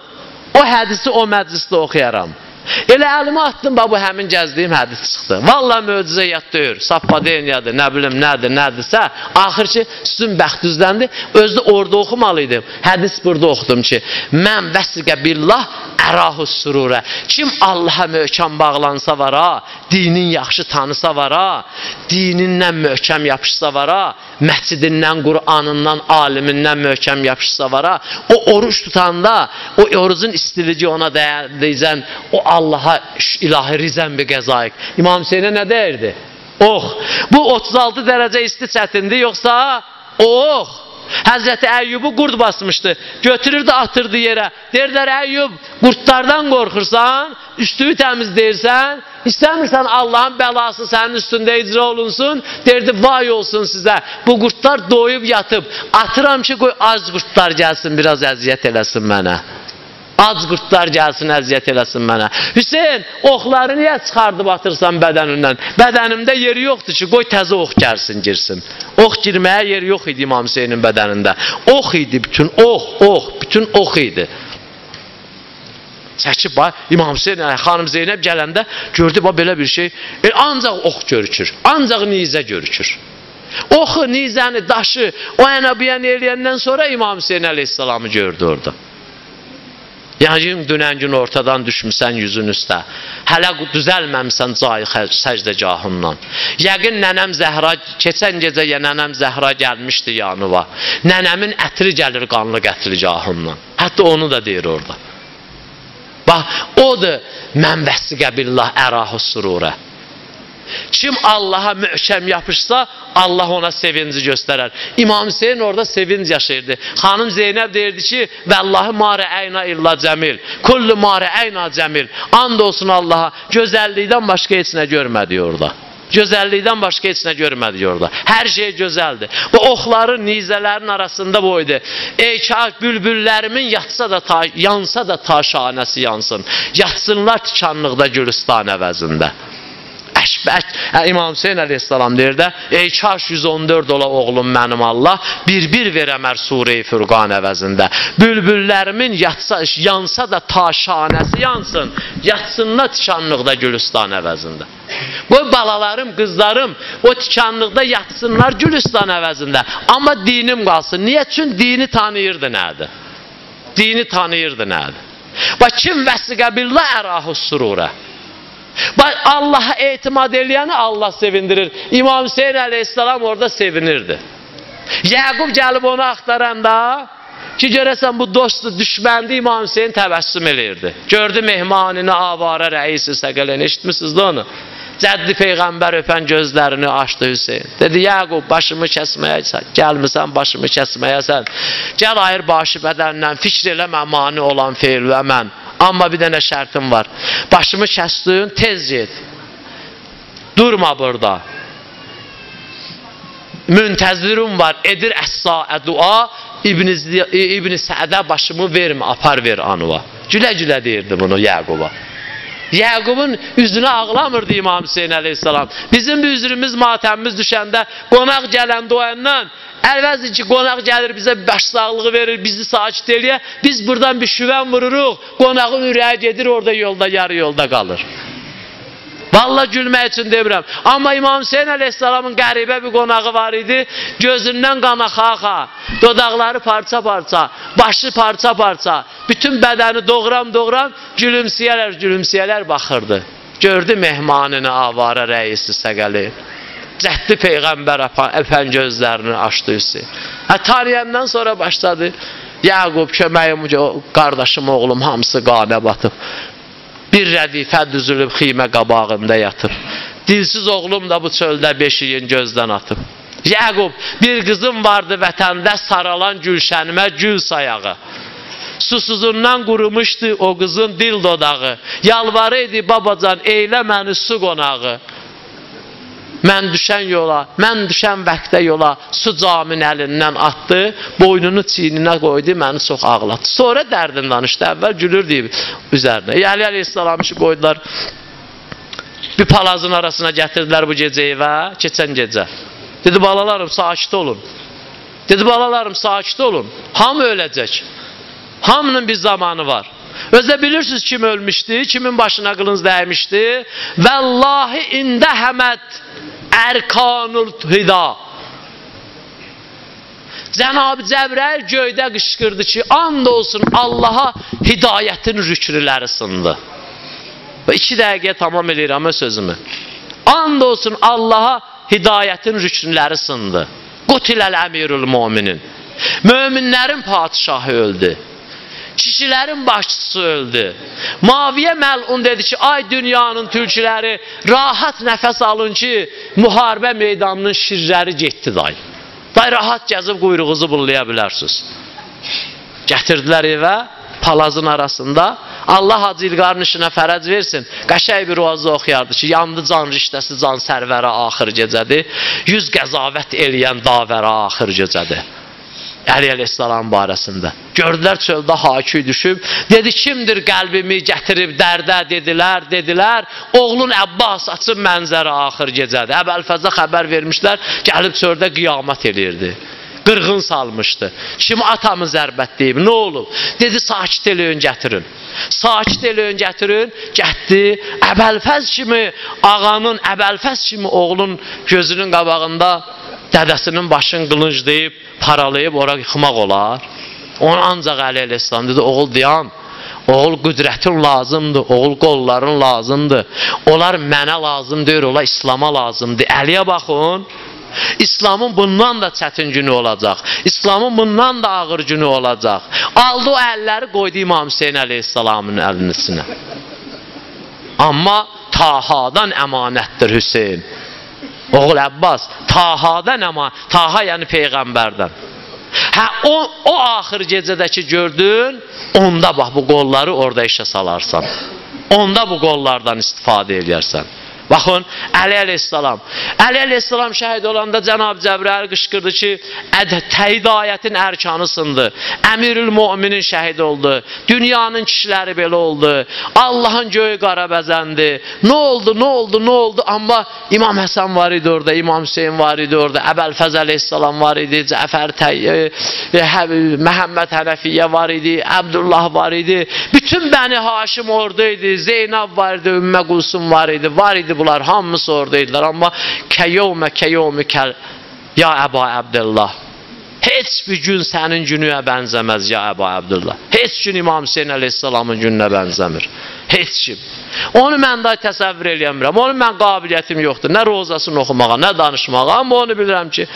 o hədisi o məclisdə oxuyaram. Elə əlimi atdım, bax, bu həmin gəzdiyim hədis çıxdı. Vallahi möcüzə yad deyir, sappadeniyadır, nə bilim, nədir, nədirsə, axır ki, sizin bəxt üzləndi, özü də orada oxumalıydım. Hədis burada oxudum ki, mən vəsiqə billah ərahu sürurə. Kim Allaha möhkəm bağlansa var ha, dinin yaxşı tanısa var ha, dinindən möhkəm yapışsa var ha, məscidindən, Qur'anından, alimindən möhkəm yapışsa var ha, o oruç tutanda, o orucun istilici ona deyəcən, o Allaha ilahi rizən bir qəzaik. İmam Hüseynə nə deyirdi? Ox. Bu 36 dərəcə isti çətindir, yoxsa ox. Həzrəti Əyyubu qurd basmışdı. Götürürdü, atırdı yerə. Deyirlər, Əyyub, qurdlardan qorxursan, üstünü təmizləyirsən, istəmirsən Allahın bəlası sənin üstündə icra olunsun. Deyirdi, vay olsun sizə. Bu qurdlar doyub yatıb. Atıram ki, qoy ac qurdlar gəlsin, biraz əziyyət eləsin mənə. Ac qurdlar gəlsin, əziyyət eləsin mənə. Hüseyn, oxları niyə çıxardıb atırsan bədənindən? Bədənimdə yeri yoxdur ki, qoy təzə ox gəlsin, girsin. Ox girməyə yeri yox idi İmam Hüseynin bədənində. Ox idi bütün, ox, ox, bütün ox idi. Çəkib, bax, İmam Hüseyn, xanım Zeynəb gələndə gördü, bax, belə bir şey. Ancaq ox görükür, ancaq nizə görükür. Oxu, nizəni, daşı, o ənə bu ənə eləyəndən sonra İmam Hüseyn əleyhissalamı gördü orada. Yəni, dünən gün ortadan düşmüsən yüzün üstə, hələ düzəlməmsən cayı səcdəgahından. Yəqin nənəm Zəhra, keçən gecə nənəm Zəhra gəlmişdi yanıva. Nənəmin ətri gəlir qanlı qətligahından. Hətta onu da deyir orada. Bax, odur, mən vəsiqə billah ərahu sürurə. Kim Allaha möhkəm yapışsa, Allah ona sevinci göstərər. İmam Hüseyin orada sevinc yaşayırdı. Xanım Zeynəb deyirdi ki, Vəllahi ma rəəyna illa cəmil, kullu ma rəəyna cəmil. And olsun Allaha, gözəllikdən başqa heç nə görmədi orada. Gözəllikdən başqa heç nə görmədi orada. Hər şey gözəldir. Bu oxların, nizələrin arasında bu idi. Ey kaş bülbüllərimin yatsa da ta, yansa da ta şanəsi yansın. Yatsınlar tikanlıqda Gülüstan əvəzində. İmam Hüseyin əleyhissalam deyir də, ey kaş 114 ola oğlum mənim Allah, bir-bir verəmər Surə-i Fürqan əvəzində. Bülbüllərimin yatsa, yansa da ta şanəsi yansın, yatsınlar tikanlıqda Gülüstan əvəzində. Qoy balalarım, qızlarım o tikanlıqda yatsınlar Gülüstan əvəzində. Amma dinim qalsın. Niyə? Çünki dini tanıyırdı nədir? Dini tanıyırdı nədir? Bax, kim vəsiqə billah ərahu sürurə. Bax, Allaha etimad eləyəni Allah sevindirir. İmam Hüseyin əleyhissalam orada sevinirdi. Yəqub gəlib onu axtaranda ki, görəsən bu dostdur, düşməndi, İmam Hüseyin təbəssüm eləyirdi. Gördü mehmanini avara rəisi səqələn, eşitmişsiniz də onu? Cəddi Peyğəmbər öpən gözlərini açdı Hüseyin. Dedi, Yəqub, başımı kəsməyə gəlmisən, başımı kəsməyəsən. Gəl ayır başı bədəndən, fikr eləmə mani olan feil və mən. Amma bir dənə şərtim var. Başımı kəsdin, tez get. Durma burada. Müntəzirim var, edir əs-saə dua, İbn-i Səədə başımı vermə, apar ver anıva. Gülə-gülə deyirdi bunu Yəquba. Yəqubun üzünə ağlamırdı İmam Hüseyin əleyhissalam. Bizim bir üzrümüz, matəmimiz düşəndə, qonaq gələndə o əndən, əvəzi ki, qonaq gəlir bizə başsağlığı verir, bizi sakit eləyə, biz buradan bir şüvən vururuq, qonağın ürəyi gedir, orada yolda, yarı yolda qalır. Vallahi gülmək üçün demirəm. Amma İmam Hüseyin əleyhissalamın qəribə bir qonağı var idi, gözündən qan axa-axa, dodaqları parça-parça, başı parça-parça, bütün bədəni doğram-doğram, gülümsəyələr, gülümsəyələr baxırdı. Gördü mehmanını avara rəisi səqəli. Cəddi Peyğəmbər öpən gözlərini açdı Hüseyin. Tanıyandan sonra başladı. Yaqub, köməyim, qardaşım, oğlum hamısı qanə batıb. Bir rədifə düzülüb ximə qabağında yatıb. Dilsiz oğlum da bu çöldə beşiyin gözdən atıb. Yaqub, bir qızım vardı vətəndə saralan gülşənimə gül sayağı. Susuzundan qurumuşdu o qızın dil dodağı. Yalvarıydı babacan, eylə məni su qonağı. Mən düşən yola, mən düşən vəqtə yola su camın əlindən atdı, boynunu çiyninə qoydu, məni çox ağlatdı. Sonra dərdin danışdı, əvvəl gülürdü üzərinə. Əli əleyhissalam işi qoydular, bir palazın arasına gətirdilər bu gecə evə, keçən gecə. Dedi, balalarım, sakit olun. Dedi, balalarım, sakit olun. Hamı öləcək. Hamının bir zamanı var. Özdə bilirsiniz kim ölmüşdü, kimin başına qılınc dəymişdi. Vəllahi ində həmət ərkanul hida. Cənab-ı Cəbrəil göydə qışqırdı ki, and olsun Allaha hidayətin rüknüləri sındı. Və 2 dəqiqəyə tamam eləyirəm sözümü. And olsun Allaha hidayətin rüknüləri sındı. Qutiləl əmirul müminin. Möminlərin padişahı öldü. Kişilərin başçısı öldü. Maviyə məlun dedi ki, ay dünyanın tülküləri, rahat nəfəs alın ki, müharibə meydanının şirləri getdi day. Day rahat gəzib quyruğuzu bullaya bilərsiniz. Gətirdilər evə, palazın arasında. Allah Hacı İlqarın işinə fərəc versin. Qəşəng bir ruazı oxuyardı ki, yandı can riştəsi can sərvərə axır gecədir. 100 qəzavət eləyən davərə axır gecədir. Əli əleyhissalam barəsində. Gördülər çöldə hakü düşüb. Dedi, kimdir qəlbimi gətirib dərdə? Dedilər, dedilər. Oğlun Əbbas açıb mənzərə axır gecədir. Əbəlfəzə xəbər vermişlər, gəlib çöldə qiyamət eləyirdi. Qırğın salmışdı. Kim atamı zərbət deyib, nə olub? Dedi, sakit eləyin, gətirin. Sakit eləyin, gətirin. Gətdi. Əbəlfəz kimi ağanın, Əbəlfəz kimi oğlun gözünün qabağında dədəsinin başını qılınclayıb, paralayıb ora yıxmaq olar. Onu ancaq Əli əleyhissalam dedi, oğul dayan, oğul qüdrətin lazımdır, oğul qolların lazımdır. Onlar mənə lazım deyir, onlar İslama lazımdır. Əliyə baxın, İslamın bundan da çətin günü olacaq. İslamın bundan da ağır günü olacaq. Aldı o əlləri qoydu İmam Hüseyin əleyhissalamın əlinin içinə. Amma Tahadan əmanətdir Hüseyin. Oğul Əbbas, Tahadan əmanət, Taha yəni Peyğəmbərdən. Hə, o axır gecədəki gördün, onda bax bu qolları orada işə salarsan. Onda bu qollardan istifadə eləyərsən. Baxın, Əli əleyhissalam. Əli əleyhissalam şəhid olanda Cənab Cəbrəil qışqırdı ki, hidayətin ərkanı sındı. Əmirül Müminin şəhid oldu. Dünyanın kişiləri belə oldu. Allahın göyü qara bəzəndi. Nə oldu, nə oldu, nə oldu? Amma İmam Həsən var idi orada, İmam Hüseyin var idi orada, Əbəlfəz əleyhissalam var idi, Cəfər, Məhəmməd Hənəfiyyə var idi, Əbdullah var idi. Bütün Bəni Haşim orada idi, Zeynəb var idi, Ümmə Qulsum var idi, var idi bunlar, hamısı oradaydılar. Amma kəyovmə kəyovmü kəl, ya Əba Əbdullah. Heç bir gün sənin günüyə bənzəməz ya Əba Əbdullah. Heç gün İmam Hüseyin əleyhissalamın gününə bənzəmir. Heç kim. Onu mən də təsəvvür eləyəmirəm. Onun mən qabiliyyətim yoxdur. Nə rozasını oxumağa, nə danışmağa. Amma onu bilirəm ki,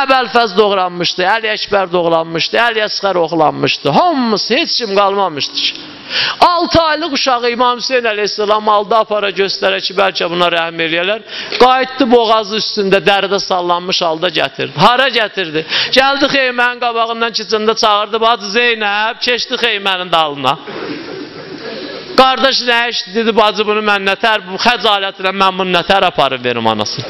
Əbəlfəz doğranmışdı, Əli Əkbər doğranmışdı, Əli Əsqər oxlanmışdı. Hamısı, heç kim qalmamışdı ki. 6 aylıq uşağı İmam Hüseyin əleyhissalam aldı apara göstərə ki, bəlkə buna rəhm eləyərlər. Qayıtdı boğazı üstündə dəridə sallanmış halda gətirdi. Hara gətirdi? Gəldi xeymənin qabağından keçəndə çağırdı, bacı Zeynəb, keçdi xeymənin dalına. Qardaş nə işdi? Dedi, bacı bunu mən nətər, bu xəcalətinə mən bunu nətər aparıb verim anası.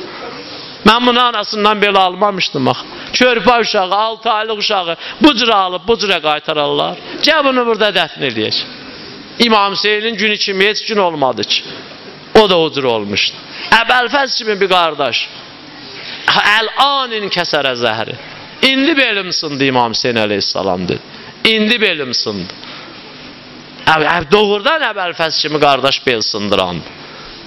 Mən bunu anasından belə almamışdım bax. Körpə uşağı, 6 aylıq uşağı bu cürə alıb, bu cürə qaytararlar. Gəl bunu burada dəfn eləyək. İmam Hüseynin günü kimi heç gün olmadı ki. O da o cür olmuşdu. Əbəlfəz kimi bir qardaş. Əl-anin kəsərə zəhri. İndi belim sındı İmam Hüseyin əleyhissalam dedi. İndi belim sındı. Doğrudan Əbəlfəz kimi qardaş bel sındırandı.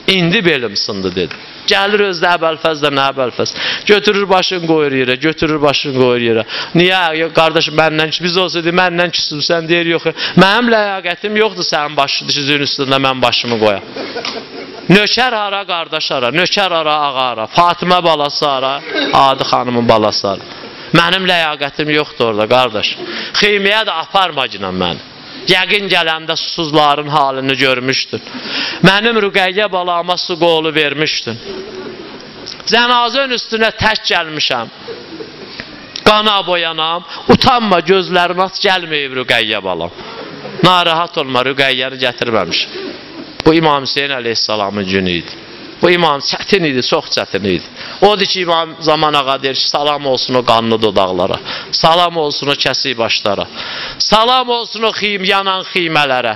İndi belim sındı dedi. Gəlir özdə Əbəlfəz də nə Əbəlfəz. Götürür başını qoyur yerə, götürür başını qoyur yerə. Niyə? Qardaş, məndən, biz olsaydı məndən küsümsən, deyir, yox. Mənim ləyaqətim yoxdur sənin başının üstündə mən başımı qoyam. Nökər hara, qardaş hara, nökər hara, ağa hara, Fatimə balası hara, Adi xanımın balası hara. Mənim ləyaqətim yoxdur orada, qardaş. Xeyməyə də aparma günə məni. Yəqin gələndə susuzların halını görmüşdün. Mənim Rüqəyyə balama su qolu vermişdin. Cənazənin üstünə tək gəlmişəm. Qana boyanam. Utanma, gözlərin aç gəlməyib Rüqəyyə balam. Narahat olma, Rüqəyyəni gətirməmişəm. Bu İmam Hüseyin əleyhissalamın günü idi. Bu imam çətin idi, çox çətin idi. Odur ki, İmam Zaman ağa deyir ki, salam olsun o qanlı dodaqlara, salam olsun o kəsik başlara, salam olsun o yanan xiymələrə,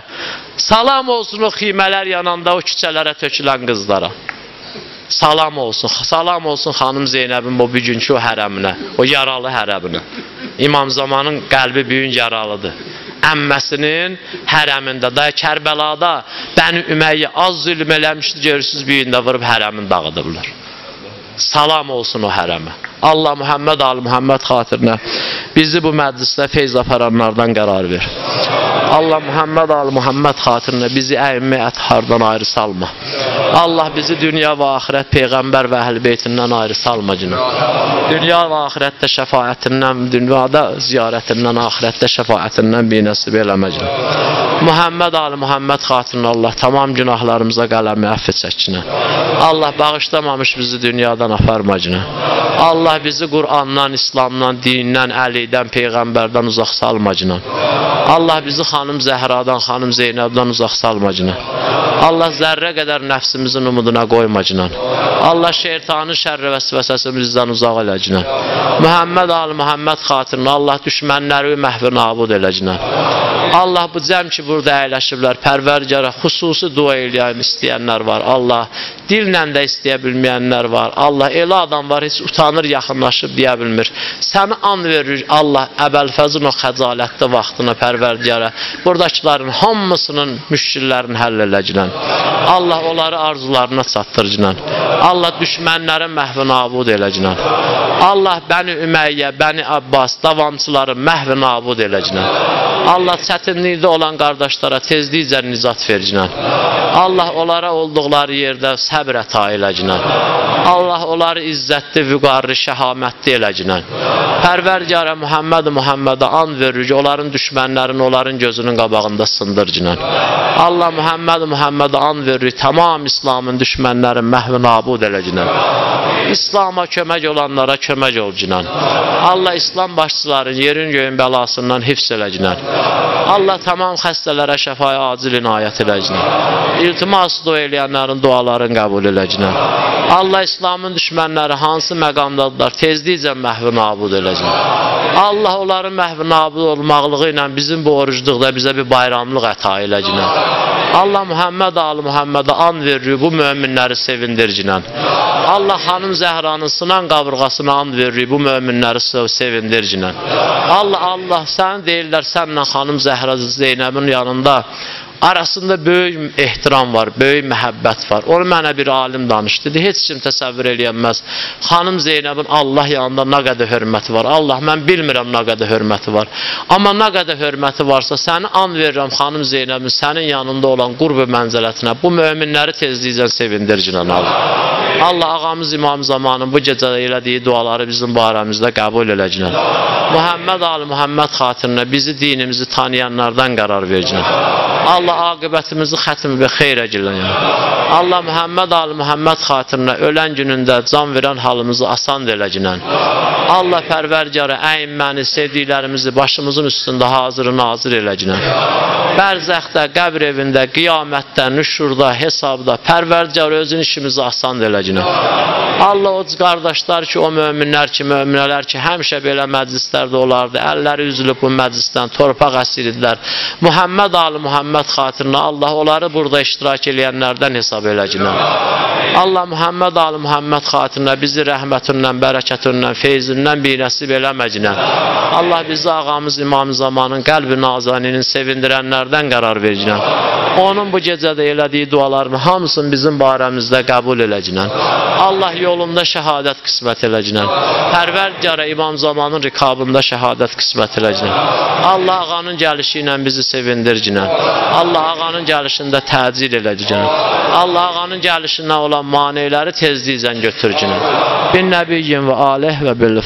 salam olsun o xiymələr yananda o küçələrə tökülən qızlara. Salam olsun, salam olsun xanım Zeynəbin bu bugünkü o hərəminə, o yaralı hərəminə. İmam Zamanın qəlbi bu gün yaralıdır. Əmməsinin hərəmində, da Kərbəlada Bəni Üməyyə az zülm eləmişdi, görürsünüz, bir gündə vurub hərəmin dağıdıblar. Salam olsun o hərəmə. Allah Muhammed, Ali Muhammed xatirinə bizi bu məclisdə feyz aparanlardan qərar ver. Allah Muhammed al Muhammed xatirinə bizi əimmi əthardan ayrı salma. Allah bizi dünya və axirət peyğəmbər və əhl-i beytindən ayrı salma cinə. Dünya və axirətdə şəfaətindən, dünyada ziyarətindən, axirətdə şəfaətindən bir nəsib eləmə cinə. Muhammed al Muhammed xatirinə Allah tamam günahlarımıza qələmi əfv çəkinə. Allah bağışlamamış bizi dünyadan aparma cinə. Allah bizi Qur'andan, İslamdan, dindən, Əlidən, Peyğəmbərdən uzaq salma cinə. Allah bizi xanım Zəhradan, xanım Zeynəbdən uzaq salma cinə. Allah zərrə qədər nəfsimizin umuduna qoyma cinə. Allah şeytanın şərri vəsvəsəsini bizdən uzaq elə cinə. Muhammed al Muhammed xatirinə Allah düşmənləri məhv nabud elə cinə. Allah bu cəm ki burada əyləşiblər, Pərverdigara xüsusi dua eləyəm istəyənlər var. Allah dillə də istəyə bilməyənlər var. Allah elə adam var, heç utanır, yaxınlaşıb deyə bilmir. Səni an verir Allah əbəlfəzin o xəcalətli vaxtına Pərverdigara. Buradakıların hamısının müşkillərini həll eləcilən. Allah onları arzularına çatdırıcılan. Allah düşmənlərin məhv nabud eləcilən. Allah Bəni Üməyyə, Bəni Abbas davamçıları məhv nabud eləcilən. Allah çətinlikdə olan qardaşlara tezlikcə nicat vercinən. Allah onlara olduqları yerdə səbr əta eləcinən. Allah onları izzətli, vüqarlı, şəhamətli eləcinən. Pərverdigara Muhammed Muhammedə an verir ki, onların düşmənlərini onların gözünün qabağında sındırcinən. Allah Muhammed Muhammedə an verir, tamam İslamın düşmənlərini məhv nabud eləcinən. İslama kömək olanlara kömək olcinən. Allah İslam başçıların yerin göyün bəlasından hifz eləcinən. Allah tamam xəstələrə şəfaya acil inayət eləcinən. İltimas dua eləyənlərin dualarını qəbul eləcinən. Allah İslamın düşmənləri hansı məqamdadılar, tezlikcə məhv nabud eləcinən. Allah onların məhv nabud olmaqlığı ilə bizim bu orucluqda bizə bir bayramlıq əta eləcinən. Allah Muhammed al Muhammedə an verir, bu möminləri sevindircinən. Allah xanım Zəhranın sınan qabırğasına an verir, bu möminləri sevindircinən. Allah Allah sən deyirlər, sənlə xanım Zəhra Zeynəbin yanında arasında böyük ehtiram var, böyük məhəbbət var. Onu mənə bir alim danışdı. Dedi, heç kim təsəvvür eləyənməz. Xanım Zeynəbin Allah yanında nə qədər hörməti var. Allah, mən bilmirəm nə qədər hörməti var. Amma nə qədər hörməti varsa, səni an verirəm xanım Zeynəbin sənin yanında olan qurb-ı mənzələtinə. Bu möminləri tezlikcə sevindircinən Allah. Allah ağamız İmam Zamanın bu gecə elədiyi duaları bizim barəmizdə qəbul eləcinən. Muhammed ali Muhammed xatirinə bizi dinimizi tanıyanlardan qərar vercinən. Allah aqibətimizi xətm və xeyrə gilən. Allah Muhammed ali Muhammed xatirinə ölən günündə can verən halımızı asan eləcinən. Allah Pərverdigara əimməni, sevdiklərimizi başımızın üstündə hazır nazır eləcinən. Bərzəxdə, qəbr evində, qiyamətdə, nüşurda, hesabda Pərverdigara özün işimizi asan eləcinən. Allah o qardaşlar ki, o möminlər ki, möminələr ki, həmişə belə məclislərdə olardı, əlləri üzülüb bu məclisdən, torpaq əsir idilər. Muhammed ali Muhammed xatirinə Allah onları burada iştirak eləyənlərdən hesab eləcinən. Allah Muhammed ali Muhammed xatirinə bizi rəhmətindən, bərəkətindən, feyzindən bir nəsib eləməcinən. Allah bizi ağamız İmam Zamanın qəlbi nazaninin sevindirənlərdən qərar vercinən. Onun bu gecədə elədiyi dualarını hamısını bizim barəmizdə qəbul eləcinən. Allah yolunda şəhadət qismət eləcinən. Pərverdigara İmam Zamanın rikabında şəhadət qismət eləcinən. Allah ağanın gəlişi ilə bizi sevindircinən. Allah ağanın gəlişində təcil eləcinən. Allah ağanın gəlişindən olan maneələri tezliklə götürcinən. Bin nəbiyyin və aleyh və bil